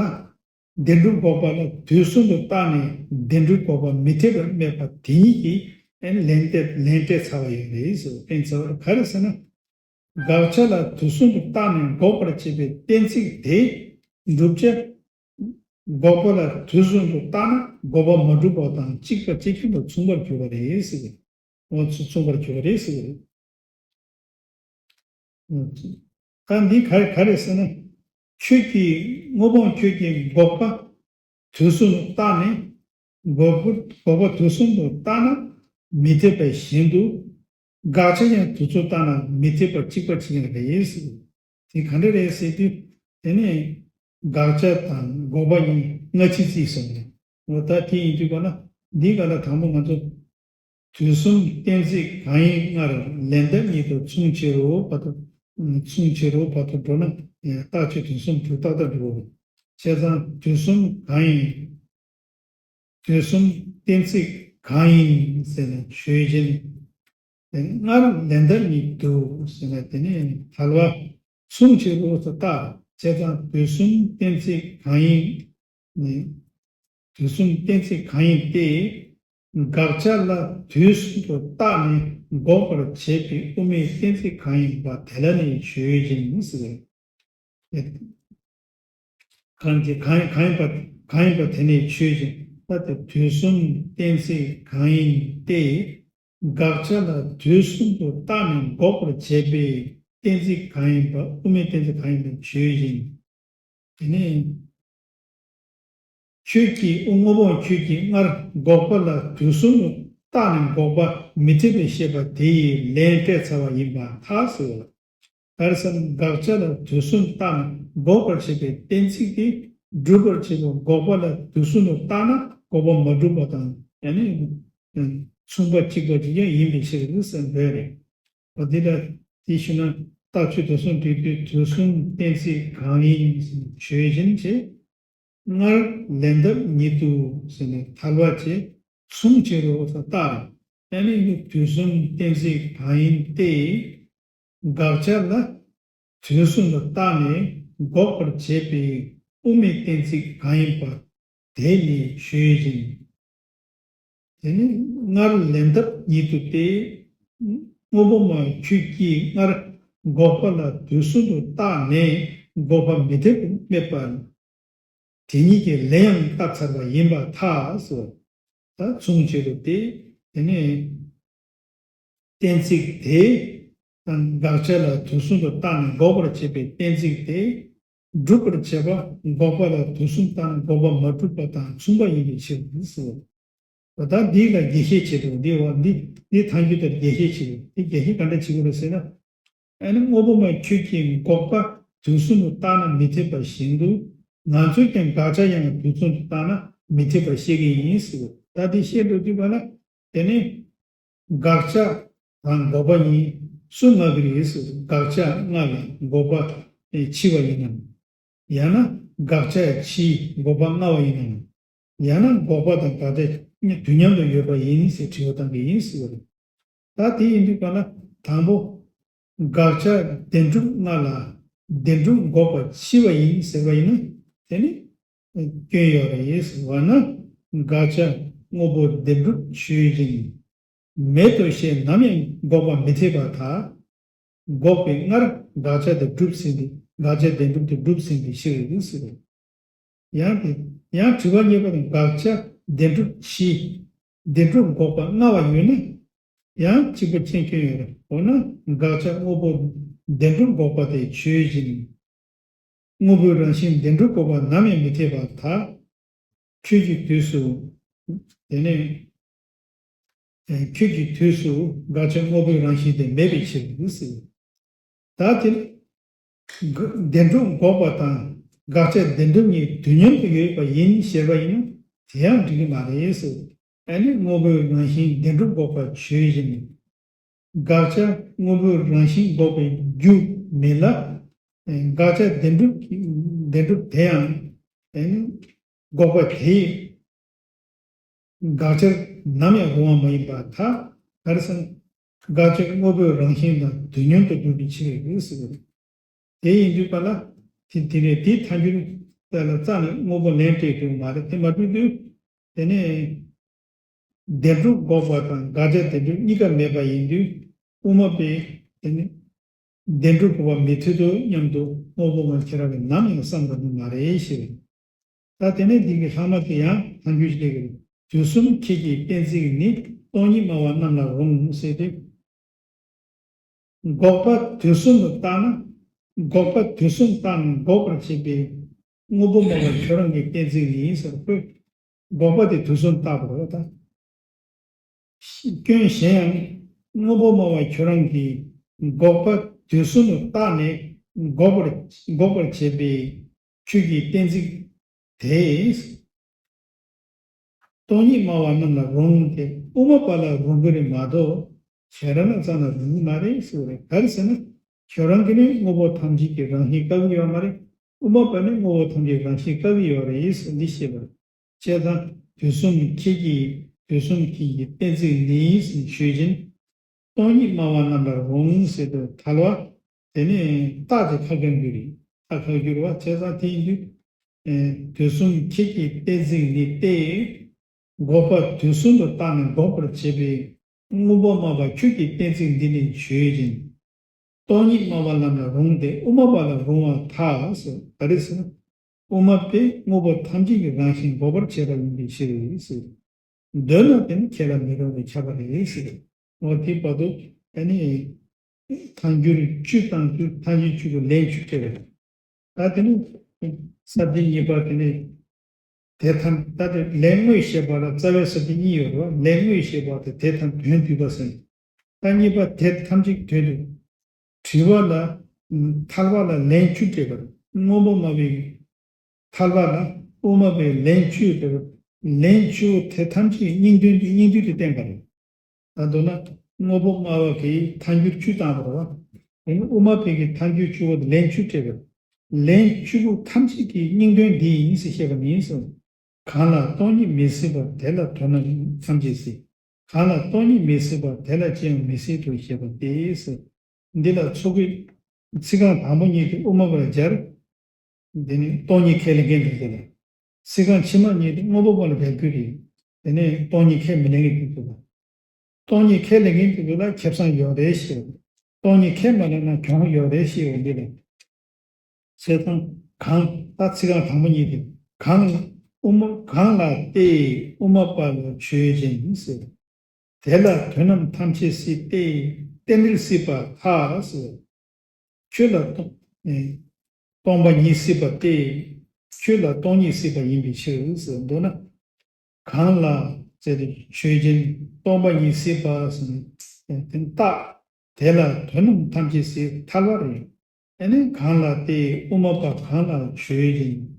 བདེན་གྲུབ་འགོག་པ་ལ་དུས་གསུམ་དུ་བརྟགས་ནས་བདེན་གྲུབ་འགོག་པ་མི་འཐད་པར་སྨྲས་པ་དེ་ཉིད་ཀྱི་ལན་འདེབས་ལན་སྤྲད་ཚར་བ་ཡིན་པས་སོ། ཕན་ཚར་བ་ག་རེ་ཟེར་ན། དགག་བྱ་ལ་དུས་གསུམ་དུ་བརྟགས་ནས་འགོག་པར་བྱེད་པའི་གཏན་ཚིགས་དེ་བསྒྲུབ་བྱ། འགོག་པ་ལ་དུས་གསུམ་དུ་བརྟགས་ན་འགོག་པ་མ་གྲུབ་པ་དང་གཅིག་པ་གཅིག་རྐྱང་དུ་མཚུངས་པར་གྱུར་པ་རེད་ཟེར། འོ་ཚུ་མཚུངས་པར་གྱུར་པ་རེད་ཟེར། ད་འདི་ག་ག་རེ་ཟེར་ན། ཁྱོད་ཀྱིས་དངོས་པོ་ཁྱོད་ཀྱིས་འགོག་པ་དུས་གསུམ་དུ་བརྟགས་ནས། འགོག་པ་འགོག་པ་དུས་གསུམ་དུ་བརྟགས་ན་མི་འཐད་པ་བཞིན་དུ། དགག་བྱ་ཡང་དུས་གསུམ་བརྟགས་ན་མི་འཐད་པ་གཅིག་པ་གཅིག་རྐྱང་རེད་ཟེར། དེ་ག་འདྲ་རེད་ཟེར་དུས། དེ་ནས་དགག་བྱ་དང་འགོག་པ་གཉིས་སྔ་ཕྱི་བརྩིས་སོང་ནས། འོ་ད་དེ་ཡིན་དུས་ག་ལ་འདི་ག་ལ་དང་པོ་ང་ཚོ་དུས་གསུམ་གཏན་ཚིགས་གང་ཡིན་སྔར་ལན་གདབ་ཉིད་དུ་མཚུངས་ཕྱིར་རོ་བར་དུ། མཚུངས་ཕྱིར་རོ་བར་དུ་འགྲོ་ན་རྟགས་ཆོས་དོན་གསུམ་གྲུབ་ཏག་ཏག་འགྲོ། བྱས་ཙང་དུས་གསུམ་གང་ཡིན། དུས་གསུམ་གཏན་ཚིགས་གང་ཡིན་ཟེར་ན་ཆོས་ཅན། དེ་སྔར་ལན་གདབ་ཉིད་དུ་ཟེར་ན་དེ་ནི་ཐལ་བ་མཚུངས་ཕྱིར་རོ་བར་དུ་བརྟགས། བྱས་ཙང་དུས་གསུམ་གཏན་ཚིགས་གང་ཡིན་ནི། དུས་གསུམ་གཏན་ཚིགས་གང་ཡིན་ཏེ། དགག་བྱ་ལ་དུས་གསུམ་དུ་བརྟགས་ནས་འགོག་པར་བྱེད་པའི་དབུ་མའི་གཏན་ཚིགས་གང་ཡིན་པ་དེ་ལ་ནི་ཆོས་ཅན་ཟེར། གང་གི་གང་གང་ཡིན་པ་གང་ཡིན་པ་དེ་ནི་ཆོས་ཅན། ད་ལྟ་དུས་གསུམ་གཏན་ཚིགས་གང་ཡིན་ཏེ། དགག་བྱ་ལ་དུས་གསུམ་དུ་བརྟགས་ནས་འགོག་པར་བྱེད་པའི་གཏན་ཚིགས་གང་ཡིན་པ་དབུ་མའི་གཏན་ཚིགས་གང་ཡིན་པ་ཆོས་ཅན། དེ་ནི། ཁྱོད་ཀྱིས་དངོས་པོ་ཁྱོད་ཀྱིས་སྔར་འགོག་པ་ལ་དུས་གསུམ་དུ་བརྟགས་ནས་འགོག་པ་མི་འཐད་པའི་བཤད་པ་དེ་ཡི་ལན་སྤྲད་ཚར་བ་ཡིན་པར་ཐལ་ཟེར། ག་རེ་ཟེར་ན་དགག་བྱ་ལ་དུས་གསུམ་བརྟགས་ན་འགོག་པར་བྱེད་པའི་གཏན་ཚིགས་དེ་སྒྲུབ་པར་བྱེད་པའི་འགོག་པ་ལ་དུས་གསུམ་དུ་བརྟགས་ན་འགོག་པ་མ་གྲུབ་པ་དང་ཡང་ན་མཚུངས་པ་གཅིག་པ་ཅིག་ཀྱང་ཡིན་པའི་ཕྱིར་ཟེར་འདོད་རེད། འོ་འདི་ལ་དེ་ཞུ་ན་རྟགས་ཆོས་དོན་གསུམ་འགྲིག་དུས་དུས་གསུམ་གཏན་ཚིགས་གང་ཡིན་ཆོས་ཅན་བྱེད། སྔར་ལན་གདབ་ཉིད་དུ་ཟེར་ནས་ཐལ་བ་བྱས་མཚུངས་ཕྱིར་རོ་བར་དུ་བརྟགས། ཨ་ནི་དུས་གསུམ་གཏན་ཚིགས་གང་ཡིན་ཏེ། དགག་བྱ་ལ་དུས་གསུམ་དུ་བརྟགས་ནས་འགོག་པར་བྱེད་པའི་དབུ་མའི་གཏན་ཚིགས་གང་ཡིན་པ་དེ་ནི་ཆོས་ཅན། དེ་ནི་སྔར་ལན་གདབ་ཉིད་དུ་སྟེ། དངོས་པོ་མ་ཁྱོད་ཀྱིས་སྔར་འགོག་པ་ལ་དུས་གསུམ་དུ་བརྟགས་ནས་འགོག་པ་མི་འཐད་པར་སྨྲས་པ། དེ་ཉིད་ཀྱི་ལན་ཡང་བཏབ་ཚར་བ་ཡིན་པར་ཐལ་སོ། ད་མཚུངས་ཕྱིར་རོ་སྟེ། དེ་ནི། གཏན་ཚིགས་དེ་དང་དགག་བྱ་ལ་དུས་གསུམ་དུ་བརྟགས་ནས་འགོག་པར་བྱེད་པའི་གཏན་ཚིགས་དེ་སྒྲུབ་པར་བྱེད་པ་འགོག་པ་ལ་དུས་གསུམ་བརྟགས་ན་འགོག་པ་མ་གྲུབ་པ་དང་མཚུངས་པ་ཡིན་པའི་ཕྱིར་ཟེར། ད་འདི་ལ་རྒྱས་བཤད་བྱེད་དགོས། འདི་འོ་འདི་འདི་ཐང་རྒྱུད་ལྟར་རྒྱས་བཤད་བྱེད་དགོས། འདི་རྒྱས་བཤད་ག་འདྲ་བྱེད་དགོས་རེད་ཟེར་ན། ཨ་ནི་དངོས་པོ་མ་ཁྱོད་ཀྱིས་འགོག་པ་དུས་གསུམ་དུ་བརྟགས་ན་མི་འཐད་པ་བཞིན་དུ། ང་ཚོས་ཀྱང་དགག་བྱ་ཡང་དུས་གསུམ་དུ་བརྟགས་ན་མི་འཐད་པར་བཤད་ཀྱི་ཡིན་ཟེར། ད་འདི་བཤད་འགྲོ་དུས་ག་ལ། དེ་ནི། དགག་བྱ་དང་འགོག་པ་གཉིས་སུ་ལྔ་གི་རིགས་སུ་དགག་བྱ་ལྔ་ལ་འགོག་པ་ཕྱི་བ་ཡིན་ནམ། ཡང་ན་དགག་བྱ་ཕྱིའི་འགོག་པ་ལྔ་བ་ཡིན་ནམ། ཡང་ན་འགོག་པ་དང་དགག་བྱ་གཉིས་དུས་མཉམ་དུ་ཡོད་པ་ཡིན་ཟེར་དྲི་བ་བཏང་གི་ཡིན་ཟེར་བ་རེད། ད་དེ་ཡིན་དུས་ག་ལ་དང་པོ། དགག་བྱ་བདེན་གྲུབ་ལྔ་ལ་བདེན་གྲུབ་འགོག་པ་ཕྱི་བ་ཡིན་ཟེར་བ་ཡིན་ན་དེ་ནི། སྐྱོན་ཡོད་རེད་ཟེར་བ་ན། དགག་བྱ་དངོས་པོ་བདེན་གྲུབ་ཆོས་ཅན། མེད་དོ་ཞེས་ནམ་ཡང་འགོག་པ་མི་འཐད་པར་ཐལ། འགོག་པའི་སྔར་དགག་བྱ་དེ་གྲུབ་ཟིན་ཏེ་དགག་བྱ་བདེན་གྲུབ་དེ་གྲུབ་ཟིན་པའི་ཕྱིར་ཟེར། ཡང་དེ་ཡང་དྲི་བ་གཉིས་པ་ནི་དགག་བྱ་བདེན་གྲུབ་ཕྱིའི་བདེན་གྲུབ་འགོག་པ་ལྔ་བ་ཡོད་ན། ཡང་གཅིག་པ་ཅན་སྐྱོན་ཡོད་རེད། འོ་ན་དགག་བྱ་དངོས་པོ་བདེན་གྲུབ་འགོག་པ་དེ་ཆོས་ཅན། དངོས་པོའི་རང་བཞིན་བདེན་གྲུབ་འགོག་པ་ནམ་ཡང་མི་འཐད་པར་ཐལ། ཁྱོད་ཀྱི་དུས་སུ། དེ་ནས། ཁྱོད་ཀྱི་དུས་སུ་དགག་བྱ་དངོས་པོའི་རང་བཞིན་དེ་མེད་པའི་ཕྱིར་ཟེར། ད་དེ། བདེན་གྲུབ་འགོག་པ་དང་དགག་བྱ་བདེན་གྲུབ་གཉིས་དུས་མཉམ་དུ་ཡོད་པ་ཡིན་ཞེས་པ་ཡིན་ན་དེ་ཡང་འགྲིག་གི་མ་རེད་ཟེར། ཨ་ནི་དངོས་པོའི་རང་བཞིན་བདེན་གྲུབ་འགོག་པ་ཆོས་ཅན། དགག་བྱ་དངོས་པོའི་རང་བཞིན་འགོག་པའི་རྒྱུ་མིན་ལ། དགག་བྱ་བདེན་གྲུབ་ཀྱི་བདེན་གྲུབ་དེ་ཡང་འགོག་པ་དེས་དགག་བྱར་ནམ་ཡང་རུང་བ་མ་ཡིན་པར་ཐལ། ག་རེ་ཟེར་ན། དགག་བྱ་དངོས་པོའི་རང་བཞིན་དང་དུས་མཉམ་དུ་གྲུབ་པའི་ཕྱིར་ཟེར་བ་རེད། དེ་ཡིན་དུས་ག་ལ། དེ་དེ་ནས་དེ་ཐལ་འགྱུར་ལ་རྩ་ནས་དངོས་པོ་ལན་སྤྲད་ཐུབ་མ་རེད། དེ་མ་གྲུབ་དུས་དེ་ནས་བདེན་གྲུབ་འགོག་པ་དང་དགག་བྱ་བདེན་གྲུབ་གཉིས་ཀ་མེད་པ་ཡིན་དུས་དབུ་མ་པས་དེ་ནས་བདེན་གྲུབ་འགོག་པ་མི་འཐད་དོ་སྙམ་དུ་དངོས་པོ་ངོ་ཁྱེད་རང་གིས་ནམ་ཡང་བསམ་དགོས་ནི་མ་རེད་ཞེས། ད་དེ་ནས་འདི་གི་ལྷག་མ་དེ་ཡང་ཐལ་འགྱུར་ཞིག་གི། དུས་གསུམ་ཁྱེད་ཀྱི་གཏན་ཚིགས་ནི། སྟོང་ཉིད་སྨྲ་བ་རྣམས་ལ་རུང་ཟེར་ཏེ། འགོག་པ་དུས་གསུམ་དུ་བརྟགས་ན། འགོག་པ་དུས་གསུམ་བརྟགས་ན་འགོག་པར་བྱེད་པའི་དངོས་པོ་སྨྲ་བ་ཁྱོད་རང་གི་གཏན་ཚིགས་ནི་ཟེར་བ། འགོག་པ་དེ་དུས་གསུམ་བརྟགས་པ་རེད་ད། སྐྱོན་གཞན་ཡང་། དངོས་པོ་སྨྲ་བ་ཁྱོད་རང་གིས་འགོག་པ་དུས་གསུམ་དུ་བརྟགས་ནས་འགོག་པར་འགོག་པར་བྱེད་པའི་ཁྱོད་ཀྱི་གཏན་ཚིགས་དེས། སྟོང་ཉིད་སྨྲ་བ་རྣམས་ལ་རུང་སྟེ་དབུ་མ་པ་ལ་རུང་གི་རེད་མ་གཏོགས་ཁྱེད་རང་ལ་རྩ་ནས་རུང་གི་མ་རེད་ཟེར་བ་རེད། ག་རེ་ཟེར་ན། ཁྱོད་རང་གིས་ནི་དངོས་པོ་ཐམས་ཅད་ཀྱི་རང་བཞིན་བཀག་གི་ཡོད་མ་རེད། དབུ་མ་པ་ནི་དངོས་པོ་ཐམས་ཅད་རང་བཞིན་བཀག་གི་ཡོད་རེད་ཟེར་འདི་བཤད་པ་རེད། བྱས་ཙང་དུས་གསུམ་ཁྱེད་ཀྱི་དུས་གསུམ་ཁྱེད་ཀྱི་གཏན་ཚིགས་ནི་ཟེར་ཞུས་ཅིང་། སྟོང་ཉིད་སྨྲ་བ་རྣམས་ལ་རུང་ཟེར་དུས་ཐལ་བ། དེ་ནི་རྟགས་དེ་ཁ་སྐད་འགྱུར་རེད། རྟགས་ཁ་སྐད་འགྱུར་བ་བྱས་ཙང་དེ་ཡིན་དུས། ཨེ། དུས་གསུམ་ཁྱེད་ཀྱི་གཏན་ཚིགས་ནི་སྟེ། འགོག་པ་དུས་གསུམ་དུ་བརྟགས་ནས་འགོག་པར་བྱེད་པའི་དངོས་པོ་སྨྲ་བ་ཁྱོད་ཀྱི་གཏན་ཚིགས་འདི་ནི་ཆོས་ཅན། སྟོང་ཉིད་སྨྲ་བ་རྣམས་ལ་རུང་སྟེ་དབུ་མ་པ་ལ་རུང་བར་ཐལ་ཟེར། ག་རེ་ཟེར་ན། དབུ་མ་པས་དངོས་པོ་ཐམས་ཅད་ཀྱི་རང་བཞིན་འགོག་པར་བྱེད་པ་ཡིན་པའི་ཕྱིར་ཟེར། འདོད་ན་དེ་ནི་ཁྱེད་ལ་མི་རུང་བས་ཁྱབ་པ་རེད་ཟེར། འོ་དེ་བར་དུ་ཨ་ནི་ཐལ་འགྱུར་བཅུ་དང་དུ་ཐལ་འགྱུར་བཅུ་དུ་ལན་བཅུ་སྤྲད་པ་རེད། ད་དེ་ནི་ས་བཅད་གཉིས་པ་དེ་ནི། དེ་ཐམས་ད་དེ་ལན་དངོས་བཤད་པ་ལ་རྩ་བའི་ས་བཅད་གཉིས་ཡོད་རེད་བ། ལན་དངོས་བཤད་པ་དེ་དེ་ཐམས་དོན་བསྡུས་པ་ཟེར། ད་གཉིས་པ་དེ་ཐམས་ཅད་དོན་བསྡུས། དྲི་བ་ལ། ཐལ་བ་ལ་ལན་བཅུ་སྤྲད་པ་རེད། དངོས་པོ་སྨྲ་བའི་ཐལ་བ་ལ་དབུ་མ་པས་ལན་བཅུ་སྤྲད་པ། ལན་བཅུ་དེ་ཐམས་ཅད་སྙིང་དོན་དེ་སྙིང་དོན་དེ་བསྟན་པ་རེད། ད་མདོར་ན་དངོས་པོ་སྨྲ་བ་གིས་ཐལ་འགྱུར་བཅུ་བཏང་བ་རེད་བ། དེ་ནི་དབུ་མ་པའི་གི་ཐལ་འགྱུར་བཅུ་པོ་དེ་ལན་བཅུ་སྤྲད་པས། ལན་བཅུ་པོ་ཐམས་ཅད་ཀྱི་སྙིང་དོན་འདི་ཡིན་ཟེར་བཤད་པ་ཡིན་ཟེར། གང་ལ་སྟོང་ཉིད་མི་སྲིད་པ་དེ་ལ་དོན་རྣམས་ཐམས་ཅད་སྲིད། གང་ལ་སྟོང་ཉིད་མི་སྲིད་པ་དེ་ལ་ཅི་ཡང་མི་སྲིད་དོ་ཞེས་པ་སྟེ་ཟེར། འདི་ལ་ཚིག་གི་ཚིག་རྐང་དང་པོ་གཉིས་དེ་དབུ་མ་པར་སྦྱར། འདི་ནི་སྟོང་ཉིད་ཁས་ལེན་མཁན་དེ་ཚོ་ལ། ཚིག་རྐང་ཕྱི་མ་གཉིས་དེ་དངོས་པོ་པ་ལ་སྦྱར་རྒྱུ་རེད། དེ་ནས་སྟོང་ཉིད་ཁས་མི་ལེན་མཁན་དེ་ཚོ་ལ། སྟོང་ཉིད་ཁས་ལེན་མཁན་དེ་ཚོ་ལ་ཁེ་བཟང་ཡོད་རེད་ཞེས། སྟོང་ཉིད་ཁས་མ་ལེན་ན་གྱོང་ཡོད་རེད་ཞེས་འོ་འདི་ལ། བྱས་ཙང་གང་ད་ཚིག་རྐང་དང་པོ་གཉིས་དེ་གང་དབུ་མ་གང་ལ་སྟེ་དབུ་མ་པ་ལ་ཆོས་ཅན་ཟེར། དེ་ལ་དོན་རྣམས་ཐམས་ཅད་སྲིད་དེ་རྟེན་འབྲེལ་སྲིད་པར་ཐལ་ཟེར། ཁྱོད་ལ་སྟོང་ཨེ་སྟོང་པ་ཉིད་སྲིད་པ་སྟེ། ཁྱོད་ལ་སྟོང་ཉིད་སྲིད་པ་ཡིན་པའི་ཕྱིར་ཟེར། མདོར་ན། གང་ལ་ཟེར་ཏེ་ཆོས་ཅན་སྟོང་པ་ཉིད་སྲིད་པ་ཟེར་ནས་དེ་རྟགས་དེ་ལ་དོན་རྣམས་ཐམས་ཅད་སྲིད་ཐལ་བ་རེད། ཨ་ནི་གང་ལ་སྟེ་དབུ་མ་པ་གང་ལ་ཆོས་ཅན།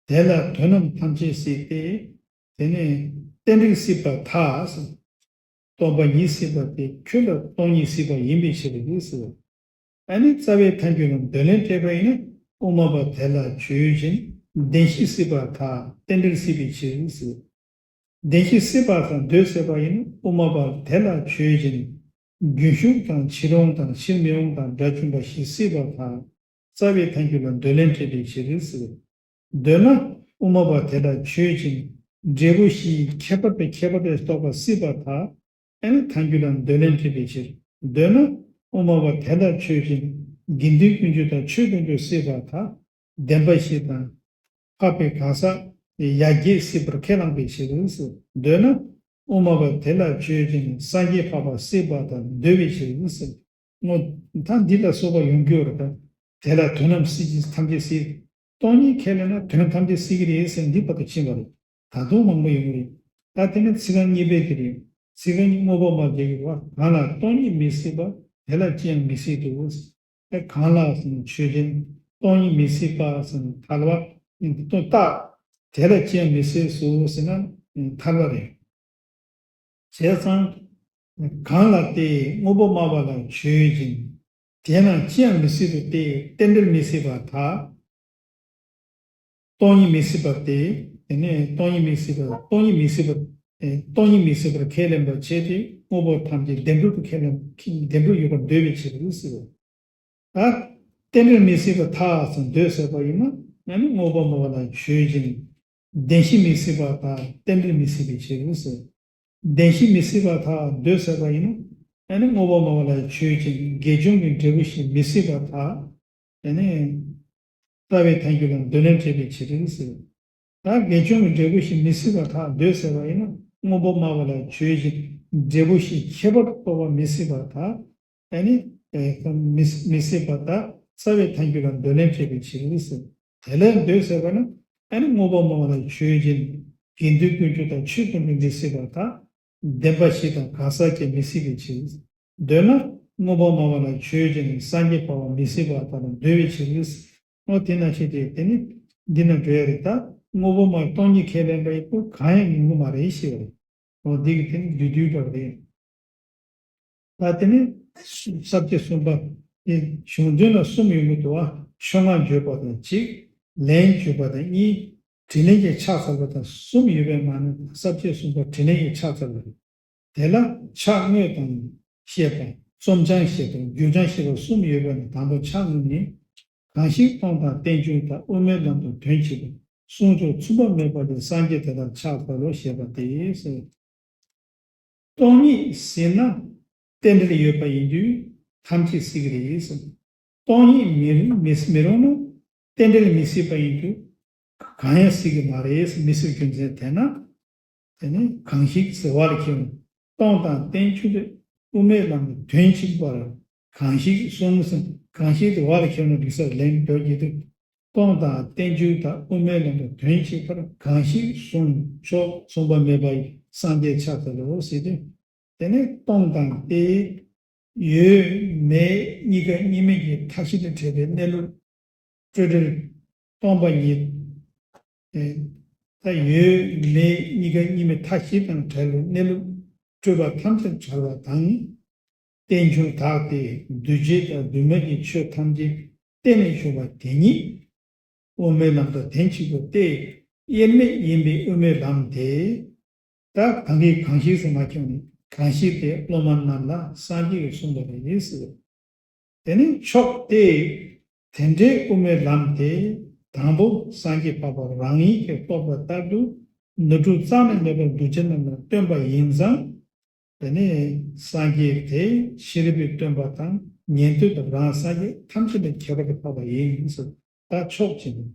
དེ་ལ་དོན་རྣམས་ཐམས་ཅད་སྲིད་དེ། དེ་ནས་རྟེན་འབྲེལ་སྲིད་པར་ཐལ་ཟེར། སྟོང་པ་ཉིད་སྲིད་པ་སྟེ་ཁྱོད་ལ་སྟོང་ཉིད་སྲིད་པ་ཡིན་པའི་ཕྱིར་ཟེར། ཨ་ནི་རྩ་བའི་ཐལ་འགྱུར་ལ་འདོད་ལན་སྤྲད་པ་ཡིན་ན་དབུ་མ་པ་དེ་ལ་ཆོས་ཅན། བདེན་བཞི་སྲིད་པར་ཐལ། རྟེན་འབྲེལ་སྲིད་པའི་ཕྱིར་ཟེར། བདེན་བཞི་སྲིད་པར་ཐལ་འདོད་ཟེར་བ་ཡིན་ན་དབུ་མ་པ་དེ་ལ་ཆོས་ཅན། རྒྱུན་ཞུགས་དང་ཕྱིར་འོང་དང་ཕྱིར་མི་འོང་དང་དགྲ་བཅོམ་པ་བཞི་སྲིད་པར་ཐལ། རྩ་བའི་ཐལ་འགྱུར་ལ་འདོད་ལན་སྤྲད་པའི་ཕྱིར་ཟེར། འདོད་ན་དབུ་མ་པ་དེ་ལ་ཆོས་ཅན། འབྲས་བུ་བཞིའི་ཁྱད་པར་དང་ཁྱད་པར་དུ་གཏོགས་པ་སྲིད་པར་ཐལ། ཨ་ནི་ཐལ་འགྱུར་ལ་འདོད་ལན་སྤྲད་པའི་ཕྱིར། འདོད་ན་དབུ་མ་པ་དེ་ལ་ཆོས་ཅན། དགེ་འདུན་ཀུན་སྤྱོད་དང་ཆོས་ཀུན་སྤྱོད་སྲིད་པར་ཐལ། བདེན་པ་བཞི་དང་། འཕགས་པའི་གང་ཟག་ཡ་བརྒྱད་སྲིད་པར་ཁས་བླངས་པའི་ཕྱིར་ཟེར། འདོད་ན་དབུ་མ་པ་དེ་ལ་ཆོས་ཅན། སངས་རྒྱས་འཕགས་པ་སྲིད་པར་ཐལ་འདོད་པའི་ཕྱིར་ཟེར། ངོ་། ད་འདི་ལ་སོགས་པ་ཡོང་རྒྱུ་རེད་ད། དེ་ལ་དོན་རྣམས་སྲིད་ཀྱི་ཐམས་ཅད་སྲིད། སྟོང་ཉིད་ཁས་ལེན་ན་དོན་ཐམས་ཅད་སྲིད་ཀྱི་རེད་ཟེར་འདི་བར་དུ་ཕྱིན་པ་རེད། ད་དུང་མང་པོ་ཡོང་གི་རེད། ད་དེ་ནི་ཚིག་རྐང་གཉིས་པའི་དེ་རེད། ཚིག་རྐང་གཉིས་དངོས་པོ་མ་སྐྱེས་ཀྱི་བ་གང་ལ་སྟོང་ཉིད་མི་སྲིད་པ། དེ་ལ་ཅི་ཡང་མི་སྲིད་དོ། ཨེ་གང་ལ་ཟེར་ན་ཆོས་ཅན། སྟོང་ཉིད་མི་སྲིད་པ་ཟེར་ན་ཐལ་བ། སྟོང་རྟགས་དེ་ལ་ཅི་ཡང་མི་སྲིད་སོ་ཟེར་ན་ཐལ་བ་རེད། བྱས་ཙང་། གང་ལ་སྟེ་དངོས་པོ་སྨྲ་བ་ལ་ཆོས་ཅན། དེས་ན་ཅི་ཡང་མི་སྲིད་དོ་སྟེ་རྟེན་འབྲེལ་མི་སྲིད་པར་ཐལ། སྟོང་ཉིད་མི་སྲིད་པ་སྟེ། དེ་ནས་སྟོང་ཉིད་མི་སྲིད་པ་སྟོང་ཉིད་མི་སྲིད་པ། ཨེ་སྟོང་ཉིད་མི་སྲིད་པར་ཁས་ལེན་པར་བྱེད་དེ་དངོས་པོ་ཐམས་ཅད་བདེན་གྲུབ་ཏུ་ཁས་ལེན། བདེན་གྲུབ་ཡོད་པར་འདོད་པའི་ཕྱིར་ཟེར། ད། རྟེན་འབྲེལ་མི་སྲིད་པར་ཐལ་ཟེར་འདོད་ཟེར་བ་ཡིན་ན། ཨ་ནི་དངོས་པོ་སྨྲ་བ་ལ་ཆོས་ཅན། བདེན་བཞི་མི་སྲིད་པར་ཐལ། རྟེན་འབྲེལ་མི་སྲིད་པའི་ཕྱིར་ཟེར། བདེན་བཞི་མི་སྲིད་པར་ཐལ་འདོད་ཟེར་བ་ཡིན་ན། ཨ་ནི་དངོས་པོ་སྨྲ་བ་ལ་ཆོས་ཅན། དགེ་སྦྱོང་གི་འབྲས་བུ་བཞི་མི་སྲིད་པར་ཐལ། ཨ་ནི་རྩ་བའི་ཐལ་འགྱུར་ལ་འདོད་ལན་སྤྲད་པའི་ཕྱིར་ཟེར། ད་དགེ་སྦྱོང་གི་འབྲས་བུ་བཞི་མི་སྲིད་པར་ཐལ་འདོད་ཟེར་བ་ཡིན་ན། དངོས་པོ་སྨྲ་བ་ལ་ཆོས་ཅན། འབྲས་བུ་བཞི་ཁྱད་པར་དུ་གཏོགས་པ་མི་སྲིད་པར་ཐལ། ཨ་ནི་ཨེ་མི་མི་སྲིད་པར་ཐལ། རྩ་བའི་ཐལ་འགྱུར་ལ་འདོད་ལན་སྤྲད་པའི་ཕྱིར་ཟེར། དེ་ལས་འདོད་ཟེར་བ་ན། ཨ་ནི་དངོས་པོ་སྨྲ་བ་ལ་ཆོས་ཅན། དགེ་འདུན་ཀུན་སྤྱོད་དང་ཆོས་ཀུན་སྤྱོད་མི་སྲིད་པར་ཐལ། བདེན་པ་བཞི་དང་གང་ཟག་སྐྱེ་མི་སྲིད་པའི་ཕྱིར། འདོད་ན་དངོས་པོ་སྨྲ་བ་ལ་ཆོས་ཅན། སངས་རྒྱས་འཕགས་པ་མི་སྲིད་པར་ཐལ་འདོད་པའི་ཕྱིར། འོ་དེ་ན་ཞེས་ཏེ་དེ་ནི་འདི་ན་འགྲོ་ཡ་རེད། ད་དངོས་པོ་སྨྲ་སྟོང་ཉིད་ཁས་ལེན་པ་ཡིན་ན་གང་ཡང་ཡོང་གི་མ་རེད་ཞེས་པ་རེད། འོ་འདི་གི་དེ་ནི་བསྡུས་བསྡུས་འདྲ་བ་རེད། ད་དེ་ནི་ས་བཅད་གསུམ་པ་དེ་གཞུང་དོན་ལ་གསུམ་ཡོང་གི་འདུག་བ། ཕྱོགས་སྔ་བརྗོད་པ་དང་གཅིག་ལན་བརྗོད་པ་དང་གཉིས། དྲིས་ལན་གྱི་ཕྱག་འཚལ་བ་དང་གསུམ་ཡོད་པའི་མ་ནི་ས་བཅད་གསུམ་པ་དྲིས་ལན་གྱི་ཕྱག་འཚལ་བ་རེད། དེ་ལ་ཕྱག་དངོས་དང་བཤད་པ། རྩོམ་བྱང་བཤད་པ། བརྗོད་བྱང་བཤད་པ་གསུམ་ཡོད་པ་ནི། དང་པོ་ཕྱག་དངོས་ནི། གང་ཞིག་སྟོང་དང་རྟེན་འབྱུང་དག་དབུ་མའི་ལམ་དུ་དོན་བྱེད་པ། གསུང་མཆོག་མཚུངས་པ་མེད་པ་དེ་སངས་རྒྱས་དེ་དག་ཕྱག་འཚལ་ལོ་ཞེས་པ་སྟེ། སྟོང་ཉིད་ཟིན་ན་རྟེན་འབྲེལ་ཡོད་པ་ཡིན་དུས་ཐམས་ཅད་སྲིད་ཀྱི་རེད། སྟོང་ཉིད་མི་མི་མི་རུང་ན་རྟེན་འབྲེལ་མི་སྲིད་པ་ཡིན་དུས་གང་ཡང་སྲིད་ཀྱི་མ་རེད། མི་སྲིད་རྒྱུ་མཚན་དེ་ན། དེ་ནི་གང་ཞིག་ཟེར་བ་ལ་ཁྱེར་ནས་སྟོང་དང་རྟེན་འབྱུང་དེ་དབུ་མའི་ལམ་དུ་དོན་གཅིག་པར་གང་ཞིག་གསུངས་ཟིན། གང་ཞིག་ཟེར་བ་ལ་ཁྱེར་ནས་འགྲིག་ས་ལན་འདོད་ཀྱི་འདུག་སྟོང་དང་རྟེན་འབྱུང་དག་དབུ་མའི་ལམ་དུ་དོན་གཅིག་པར་གང་ཞིག་གསུངས་མཆོག་མཚུངས་པ་མེད་པ་ཡི་སངས་རྒྱས་ཕྱག་འཚལ་ལོ་ཟེར་དུས། དེ་ནི་སྟོང་དང་སྟེ། ཡོད་མེད་གཉིས་ཀ་གཉིས་མེད་ཀྱི་མཐའ་བཞི་དང་བྲལ་བའི་གནས་ལུགས་སྤྲོས་བྲལ་སྟོང་པ་ཉིད། ཨེ། ད་ཡོད་མེད་གཉིས་ཀ་གཉིས་མེད་མཐའ་བཞི་དང་བྲལ་བའི་གནས་ལུགས་སྤྲོས་པ་ཐམས་ཅད་བྲལ་བ་དང་། རྟེན་འབྱུང་དག་སྟེ་འདུས་བྱས་དང་འདུས་མེད་ཀྱི་ཆོས་ཐམས་ཅད་བརྟེན་ནས་བྱུང་བ་དེ་ཉིད་དབུ་མའི་ལམ་དང་དོན་གཅིག་པ་སྟེ། དབྱེར་མེད་ཡིན་པའི་དབུ་མའི་ལམ་དེ། ད་གང་གིས་གང་ཞིག་ཟེར་མ་ཁྱོད་ནི་གང་ཞིག་དེ་སློབ་མ་རྣམས་ལ་སངས་རྒྱས་ཀྱིས་གསུངས་པ་རེད་ཟེར། དེ་ནི་ཕྱོགས་དེ། དེ་འདྲའི་དབུ་མའི་ལམ་དེ་དང་པོ་སངས་རྒྱས་འཕགས་པ་རང་ཉིད་ཀྱིས་རྟོགས་པ་ལྟར་དུ་ནོར་འཁྲུལ་རྩ་ནས་མེད་པར་འདུས་བྱས་རྣམས་ལ་སྟོན་པ་ཡིན་ཙང་། དེ་ནི་སངས་རྒྱས་དེ་ཤེས་རབ་ཀྱི་སྟོན་པ་དང་ཉན་ཐོས་དང་རང་སངས་རྒྱས་ཐམས་ཅད་ལས་ཁྱད་པར་དུ་འཕགས་པ་ཡིན་ཟེར། ད་ཕྱོགས་གཅིག་ནི།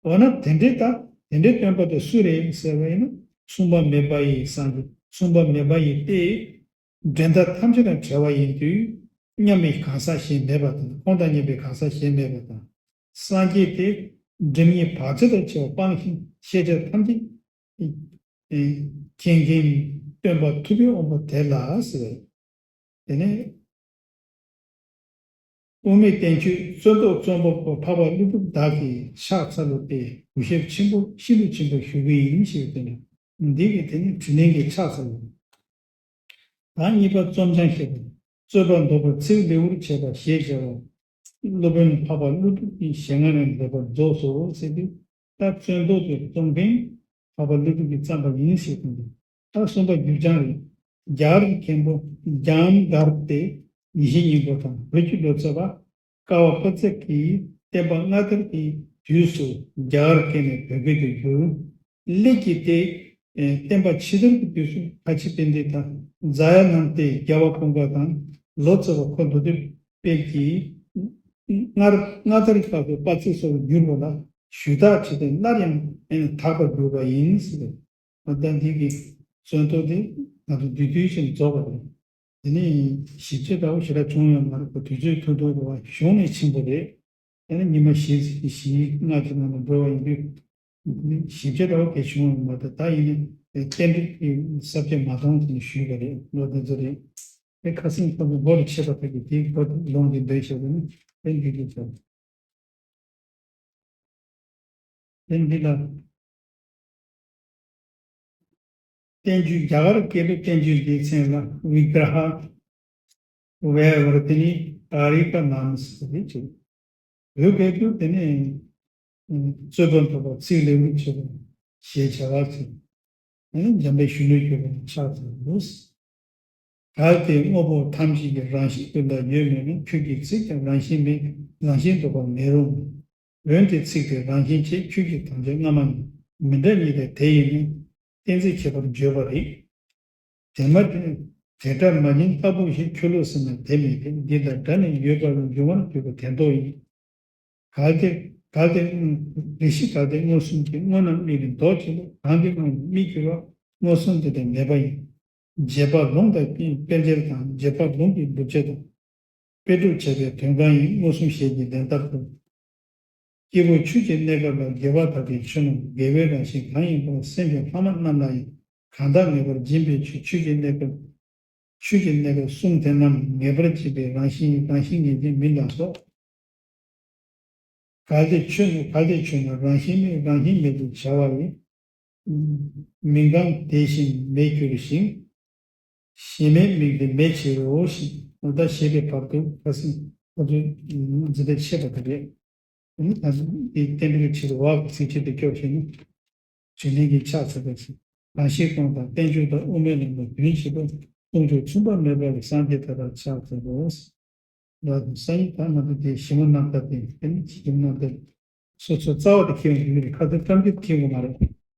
འོ་ན་དེ་འདྲའི་ད་དེ་འདྲའི་སྟོན་པ་དེ་སུ་རེད་ཟེར་བ་ཡིན་ན། མཚུངས་པ་མེད་པ་ཡི་སངས་རྒྱས། མཚུངས་པ་མེད་པ་ཡི་སྟེ། འགྲན་ཟླ་ཐམས་ཅད་དང་བྲལ་བ་ཡིན་དུས། མཉམ་པའི་གང་ཟག་གཞན་མེད་པ་དང་། ཁོང་དང་མཉམ་པའི་གང་ཟག་གཞན་མེད་པ་དང་། སངས་རྒྱས་དེ་སྒྲིབ་གཉིས་བག་ཆགས་དང་བཅས་པ་སྤངས་ཤིང་ཤེས་བྱ་ཐམས་ཅད་མཁྱེན་མཁན་སྟོན་པ་ཐུབ་པའི་དབང་པོ་དེ་ལ་ཟེར། དེ་ནས་དབུ་མའི་བསྟན་བཅོས་རྩོད་ཟློག་རྩོད་པ་པོ་འཕགས་པ་ཀླུ་སྒྲུབ་དག་གི་ཕྱག་འཚལ་ལོ་སྟེ་གུས་ཞབས་ཆེན་པོ་ཤིན་ཏུ་ཆེན་པོ་ཞུ་གི་ཡིན་ཞེས་བསྟན་ནས། འདི་གི་དེ་ནི་དྲིས་ལན་གྱི་ཕྱག་འཚལ་ལོ། ད་གཉིས་པ་རྩོམ་བྱང་བཤད་པ། རྩོད་པ་འདོགས་པར་ཚིག་ལེའུར་བྱས་པ་ཞེས་བྱ་བ། སློབ་དཔོན་འཕགས་པ་ཀླུ་སྒྲུབ་ཀྱི་ཞལ་སྔ་ནས་མཛད་པར་རྫོགས་སོ་ཟེར་དུས། ད་རྩོད་ཟློག་དེ་རྩོམ་མཁན་འཕགས་པ་ཀླུ་སྒྲུབ་ཀྱིས་བརྩམས་པ་ཡིན་ཞེས་གསུངས་ཏེ། ད་གསུམ་པ་འགྱུར་བྱང་རེད། རྒྱ་གར་གྱི་མཁན་པོ་ཛམ་དྷར་ཏེ་ཡེ་ཤེས་སྙིང་པོ་དང་བོད་ཀྱི་ལོ་ཙཱ་བ་ཀ་བ་པ་ཙ་གིས་བསྟན་པ་སྔ་དར་གྱི་དུས་སུ་རྒྱ་གར་སྐད་ནས་བོད་སྐད་དུ་བསྒྱུར། སླད་ཀྱིས་ཏེ། ཨེ། བསྟན་པ་ཕྱི་དར་གྱི་དུས་སུ་ཁ་ཆེ་པཎྜི་ཏ་ཛ་ཡ་ནན་ཏེ་རྒྱལ་བ་ཀུན་དགའ་དང་ལོ་ཙཱ་བ་ཁོ་མདོ་སྟོད་དཔལ་གྱིས་སྔར་སྔ་དར་གྱི་སྐབས་སུ་པ་ཙེ་སོགས་བསྒྱུར་བ་ལ་ཞུས་དག་བྱས་ཏེ་སླར་ཡང་ཨེ་དག་པར་གྱུར་པ་ཡིན་ཟེར། ད་འདི་གི་རྩོད་ཟློག་དེ་ང་ཚོ་བསྡུས་བསྡུས་ཤིག་རྫོགས་པ་རེད། དེ་ནས་ཞིབ་དཔྱད་འདྲ་བོ་ཞེ་དྲག་བྱུང་ཡོད་མ་རེད། དུས་ཚོད་ཐུང་ཐུང་རེད་བ། གཞུང་ནས་ཕྱིན་པ་རེད། དེ་ནས་ཉི་མ་བཞི་བཞི་ལྔ་གཅིག་ནང་ལ་འགྲོ་བ་ཡིན་དུས། ཞིབ་དཔྱད་འདྲ་བོ་གས་བྱུང་ཡོད་མ་རེད། ད་ཡིན་ནའི་རྟེན་འབྲེལ་གྱི་ས་བཅད་མ་མཐོང་ཙམ་ཞུས་པ་རེད། ལོ་དེ་ཚོ་རེད། དེ་ཁ་སང་ཁ་བོ་འགོ་ལ་ཆད་པ་དག་གིས་དེའི་འགོ་ལོང་གི་འདོད་ཤོར་བ་ནི་དེ་འདི་གི་ཚོ། དེ་འདི་ལ། བསྟན་བཅོས། རྒྱ་གར་སྐད་དུ་བསྟན་བཅོས་འདིའི་མཚན་ལ་བི་གྲ་ཧ་ཝེ་ཡ་ཝརྟ་ནི་ཏཱ་རི་ཀ་ནཱམ་ཟེར་བའི་ཚིག་བོད་སྐད་དུ་དེ་ནི་རྩོད་པ་འདོགས་པ་ཚིག་ལེའུར་བྱས་པ་ཞེས་བྱ་བ་ཚིག་འཇམ་དཔལ་གཞོན་ནུར་གྱུར་པ་ཕྱག་འཚལ་ལོ། གལ་ཏེ་དངོས་པོ་ཐམས་ཅད་ཀྱི་རང་བཞིན་དུ་ལ་ཡོད་མོད་ན། ཁྱོད་ཀྱི་ཚིག་ཀྱང་རང་བཞིན་མེད། རང་བཞིན་འདོད་པ་མེད་རུང་། འོན་ཏེ་ཚིག་དེ་རང་བཞིན་བྱེད། ཁྱོད་ཀྱི་དམ་བཅའ་སྔ་མ་ནི། མི་འདྲ་ཉིད་ལས་དེ་ཡིན་ན། གཏན་ཚིགས་ཁྱད་པར་བརྗོད་པ་རེད། དེ་མ་དེ་དེ་འདྲ་མ་ཡིན་ལྟ་བུ་ཞིག་ཁྱོད་ལུགས་ཟེར་ན་དེ་མེད་དེ། འདི་དང་འདྲ་ནས་ཡོད་པར་འགྱུར་བར་འགྱུར་བ་དེ་ལྡོག་ཡིན། གལ་ཏེ་གལ་ཏེ་རེ་ཞིག་གལ་ཏེ་མངོན་སུམ་གྱི་དངོས་རྣམས་དམིགས་ནས་ལྡོག་བྱེད་ལ། གང་གི་དངོས་རྣམས་དམིགས་གྱུར་པ། མངོན་སུམ་དེ་དང་མེད་པ་ཡིན། རྗེས་དཔག་ལུང་དང་དཔེ་འཇལ་དང་། རྗེས་དཔག་ལུང་གི་བསྒྲུབ་བྱ་དང་། དཔེ་སྒྲུབ་བྱས་པའི་དོན་གང་ཡིན། མངོན་སུམ་བྱེད་ཀྱི་ལན་ལྟར་དུ། སྐྱེས་བུ་ཆོས་ཀྱི་གནས་སྐབས་ལ་དགེ་བ་དག་གི་ཆོས་རྣམས་དགེ་བའི་རང་བཞིན་གང་ཡིན་པར་སེམས་ཅན་ལྷག་མ་རྣམས་ལ་ཡང་གང་དག་ངེས་པར་འབྱིན་པའི་ཕྱིར། ཆོས་ཀྱི་གནས་སྐབས་ཆོས་ཀྱི་གནས་སྐབས་གསུམ་དེ་རྣམས་ངེས་པར་འབྱིན་པའི་རང་བཞིན་རང་བཞིན་ངེས་འབྱིན་མིན་ལ་སོགས། གལ་ཏེ་ཆོས་ནི་གལ་ཏེ་ཆོས་ནི་རང་བཞིན་མེད། རང་བཞིན་མེད་དུ་བྱ་བ་ཡི། མིང་གང་དེ་བཞིན་མེད་འགྱུར་ཞིང་། ཞེས་མེད་མིང་དེ་མེད་བྱེད་རོ་ཞེས། ད་ཞེས་པའི་བར་དུ་ཁ་སང་ཁ་སང་འཛིན་གྲྭ་ཆད་པ་དེ་རེད། ད་དེ་བསྟན་པའི་ཆེད་དུ་བག་གི་ཚིག་ཆེད་དུ་སྐྱོར་བྱས་ནས། དྲིན་ལན་གྱི་ཕྱག་འཚལ་བ་ཞིག། རང་བཞིན་ཀུན་དང་བསྟན་བཅོས་དང་དབུ་མའི་ལམ་ལ་རྒྱུན་ཆད་པ། དཀོན་མཆོག་མཚུངས་པ་མེད་པ་ལ་སངས་རྒྱས་མཐའ་དག་ཕྱག་འཚལ་ལོ། ལ་དང་ས་ཡི་དག་མ་དུ་དེ་ཞི་མོ་རྣམ་ཐར་ཏེ་དེ་ནི་ཞི་མོ་རྣམ་ཐར། སོ་སོ་རྩ་བ་དེ་ཁྱེད་ཡོང་གི་རེད། ཁ་ཚ་ཏྲམ་ཏེ་ཁྱེད་ཡོང་མ་རེད།